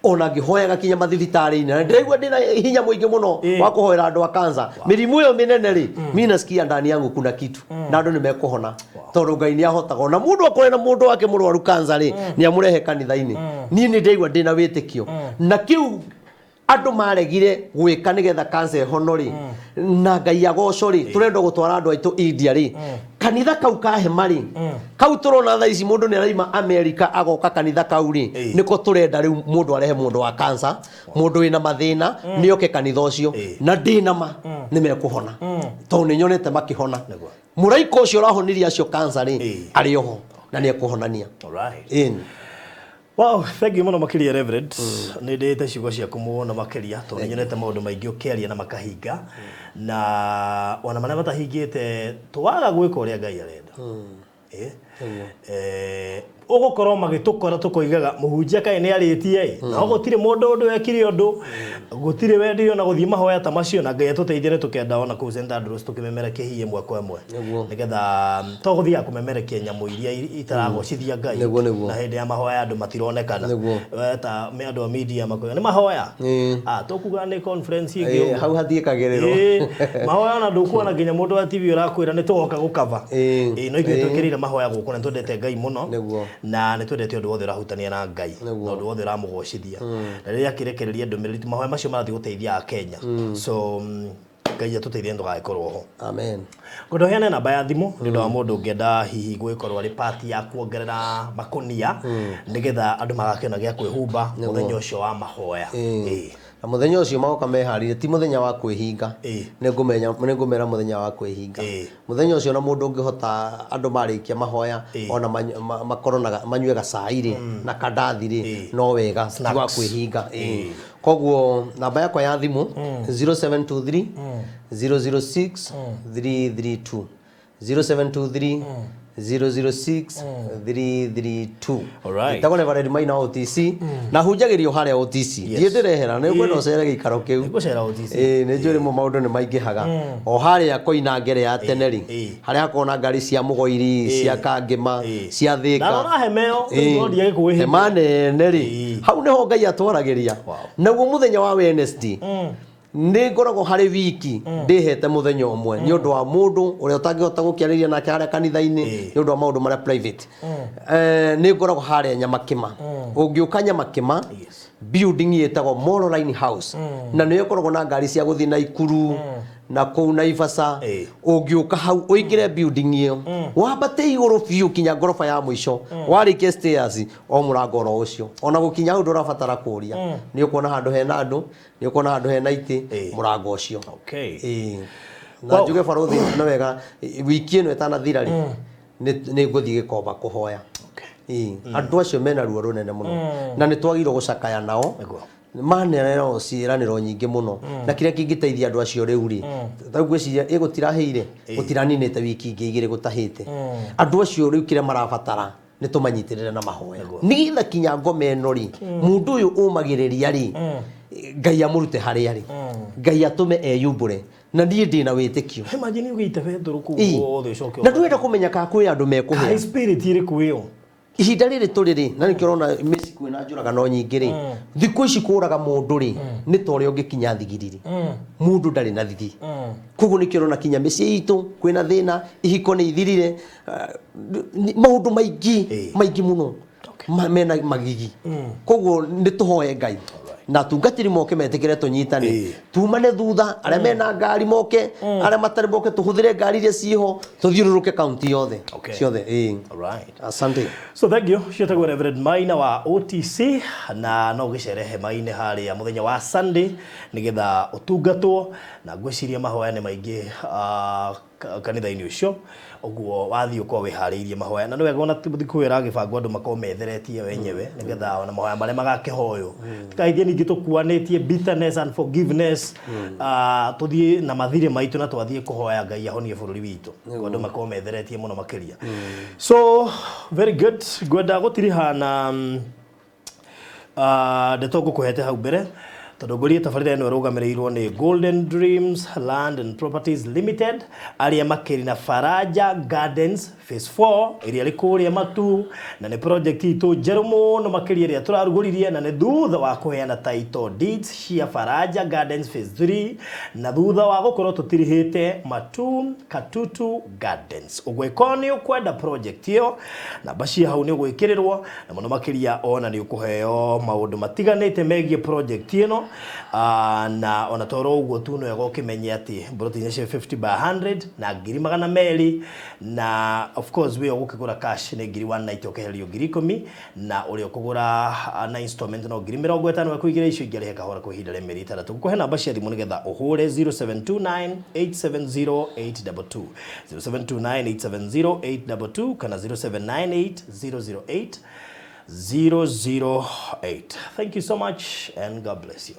ona ngĩhoyaga kinya mathibitarĩ-inĩ, na ndĩraigua ndĩna hinya mũingĩ mũno wa kũhoera andũ a cancer, mĩrimũ ĩyo mĩnene rĩ, mi nasikia ndani yangu kuna kitu, na andũ nĩ mekũhona, tondũ Ngai nĩ ahotaga. Ona mũndũ akorwo na mũndũ wake mũrwaru cancer rĩ, nĩ amũrehe kanitha-inĩ. Niĩ nĩ ndĩraigua ndĩna wĩtĩkio na kĩu andũ maregire gwĩka nĩgetha cancer ĩhono rĩ, na Ngai agocwo rĩ, tũrenda gũtwara andũ aitũ India rĩ, kanitha kau ka hema rĩ, kau tũrona thaa ici mũndũ nĩ araima America agoka kanitha kau rĩ, nĩko tũrenda rĩu mũndũ arehe mũndũ wa cancer, mũndũ wĩna mathĩna, nĩ oke kanitha ũcio, na ndĩna ma nĩ mekũhona, tondũ nĩ nyonete makĩhona. Mũraika ũcio ũrahonirie acio cancer rĩ, arĩ oho na nĩ ekũhonania. Alright. Ĩni. Wow, thank you mũno makĩria Reverend. Nĩ ndĩĩte ciugo ciaku mũno makĩria, tondũ nĩ nyonete maũndũ maingĩ ũkĩaria na makahinga, na ona marĩa matahingĩte twaga gwĩka ũrĩa Ngai arenda. Ũgũkorwo magĩtũkora tũkoigaga mũhunjia kaĩ nĩ arĩtie ĩ, no gũtirĩ mũndũ ũndũ wekire ũndũ, gũtirĩ wendire ona gũthiĩ mahoya ta macio, na Ngai atũteithie nĩ tũkenda ona kũu St Andrews tũkĩmemerekie hihi ĩmwe kwa ĩmwe. Nĩgetha to gũthiaga kũmemerekia nyamũ iria itaragocithia Ngai, na hĩndĩ ya mahoya andũ matironekana. Ta andũ a media makoiga nĩ mahoya. Tũkuga nĩ conference ĩngĩ ũguo. Hau hatiĩkagĩrĩrwo. Mahoya ona ndũkuona nginya mũndũ wa TV ũrakwĩra nĩ tũgoka gũkava. No ithuĩ twĩkĩrĩire mahoya gũkũ na nĩ twendete Ngai mũno. Na nĩ twendete ũndũ wothe ũrahutania na Ngai, na ũndũ wothe ũramũgocithia. Na rĩrĩa akĩrekereria ndũmĩrĩri, mahoya macio marathiĩ gũteithia Akenya. So Ngai atũteithie ndũgagĩkorwo ho. Amen. Ngwenda ũheane namba ya thimũ nĩ ũndũ wa mũndũ ũngĩenda hihi gwĩkorwo arĩ part ya kuongerera makũnia, nĩgetha andũ magakĩona gĩa kwĩhumba mũthenya ũcio wa mahoya. Na mũthenya ũcio magoka meharĩrie, ti mũthenya wa kwĩhinga. Nĩ ngũmera mũthenya wa kwĩhinga. Mũthenya ũcio na mũndũ ũngĩhota, andũ marĩkia mahoya, ona makorwo na manyue gacai rĩ, na kandathi rĩ, no wega, ti wa Snacks. kwĩhinga. Koguo namba yakwa ya thimũ 0723 006 332, 0723 006 332. Alright. Ĩtagwo Reverend Maina OTC, na hunjagĩrio harĩa OTC. Ndiĩ ndĩrehera, nĩ ngwenda ũcere gĩikaro kĩu. Nĩngũcera OTC. Ĩĩ, nĩ njũĩ rĩmwe maũndũ nĩ maingĩhaga. O harĩa Koinange ya tene rĩ, harĩa hakoragwo na ngari cia Mũgoiri, cia Kangĩma, cia Thĩka. Ndarora hema ĩyo, rĩu no ndiage kũwĩhĩta. Hema nene rĩ, hau nĩho Ngai atwaragĩria. Naguo mũthenya wa Wednesday nĩ ngoragwo harĩ wiki ndĩhete mũthenya ũmwe nĩ ũndũ wa mũndũ ũrĩa ũtangĩhota gũkĩarĩria nake harĩa kanitha-inĩ, nĩ ũndũ wa maũndũ marĩa private. Nĩ ngoragwo harĩa Nyamakĩma. Ũngĩũka Nyamakĩma, building ĩtagwo Molo Line House, na nĩyo ĩkoragwo na ngari cia gũthiĩ Naikuru na kũu Naivasha. Ũngĩũka hau ũingĩre building ĩyo, wambate igũrũ biũ kinya ngoroba ya mũico, warĩkia stairs, o mũrango oro ũcio, ona gũkinya hau ndũrabatara kũria. Nĩ ũkuona handũ hena andũ, nĩ ũkuona handũ hena itĩ, mũrango ũcio. Ĩĩ. Na njuge barothi nĩ wega, wiki ĩno ĩtanathira rĩ, nĩ ngũthiĩ Gĩkomba kũhoya. Ĩĩ. Andũ acio mena ruo rũnene mũno, na nĩ twagĩrĩirwo gũcakaya nao. Manererwo ciĩranĩro nyingĩ mũno, na kĩrĩa kĩngĩteithia andũ acio rĩu rĩ, tarĩu ngwĩciria ĩgũtirahĩire, gũtiraninĩte wiki ingĩ igĩrĩ gũtahĩte. Andũ acio rĩu kĩrĩa marabatara nĩ tũmanyitĩrĩre na mahoya, nĩgetha kinya ngoma ĩno rĩ, mũndũ ũyũ ũmagĩrĩria rĩ, Ngai amũrute harĩa rĩ, Ngai atũme eyumbũre, na niĩ ndĩna wĩtĩkio. Imagine ũgĩite betũrũ kũu guothe, ũcoke Na ndũrenda kũmenya kana kwĩ andũ mekũhĩa. Kaĩ spirit ĩrĩkũ ĩyo? Ihinda rĩrĩ tũrĩ rĩ, na nĩkĩo ũrona mĩciĩ kwĩna njũragano nyingĩ rĩ, thikũ ici kũraga mũndũ rĩ, nĩ ta ũrĩa ũngĩkinya thigiriri, mũndũ ndarĩ na thiri. Koguo nĩkĩo ũrona kinya mĩciĩ itũ kwĩna thĩna, ihiko nĩ ithirire, maũndũ maingĩ maingĩ mũno mena magigi. Koguo nĩ tũhoe Ngai na atungatĩri moke metĩkĩre tũnyitane, tumane thutha, arĩa mena ngari moke, arĩa matarĩ moke, tũhũthĩre ngari iria ciĩho, tũthiũrũrũke kaunti yothe ciothe. Ĩĩ. Asante. So thank you. Ciĩtagwo Reverend Maina wa OTC, na no ũgĩcere hema-inĩ harĩa mũthenya wa Sunday nĩgetha ũtungatwo, na ngwĩciria mahoya nĩ maingĩ kanitha-inĩ ũcio. Ũguo wathiĩ ũkorwo wĩharĩirie mahoya, na nĩ wega ona thikũ ĩyo ĩragĩbangwo andũ makorwo metheretie wenyewe, nĩgetha ona mahoya marĩa magakĩhoywo tikaithie ningĩ tũkuanĩtie bitterness and forgiveness, tũthiĩ na mathirĩ maitũ na twathiĩ kũhoya Ngai ahonie bũrũri witũ. Andũ makorwo metheretie mũno makĩria. So very good. Ngwenda gũtiriha na ndeto ngũkũhete hau mbere, tondũ ngũrie tabarĩra ĩno ĩrũgamĩrĩirwo nĩ Golden Dreams Land and Properties Limited, arĩa makĩrĩ na Faraja Gardens Phase 4 ĩrĩa ĩrĩ kũrĩa Matu, na nĩ project itũ njerũ mũno makĩria ĩrĩa tũrarugũririe, na nĩ thutha wa kũheana title deeds cia Faraja Gardens Phase 3 na thutha wa gũkorwo tũtirihĩte Matu Katutu Gardens. Ũguo ĩkorwo nĩ ũkwenda project ĩyo, namba cia hau nĩ ũgwĩkĩrĩrwo, na mũno makĩria ona nĩ ũkũheo maũndũ matiganĩte megiĩ project ĩno. Na ona toro ũguo tu, no wega ũkĩmenye atĩ mburoti cia 50 by 100 na ngiri 200, na of course wĩ ũgũkĩgũra cash nĩ ngiri 190, ũkeherio ngiri 10, na ũrĩa ũkũgũra na installment no ngiri 50 ekũigĩra, icio ingĩ arĩhe kahora kwa ihinda rĩa mĩeri 6. Ngũkũhe namba cia thimũ nĩgetha ũhũre: 0729 870 822, 0729 870 822 kana 0798 008 008. Thank you so much and God bless you.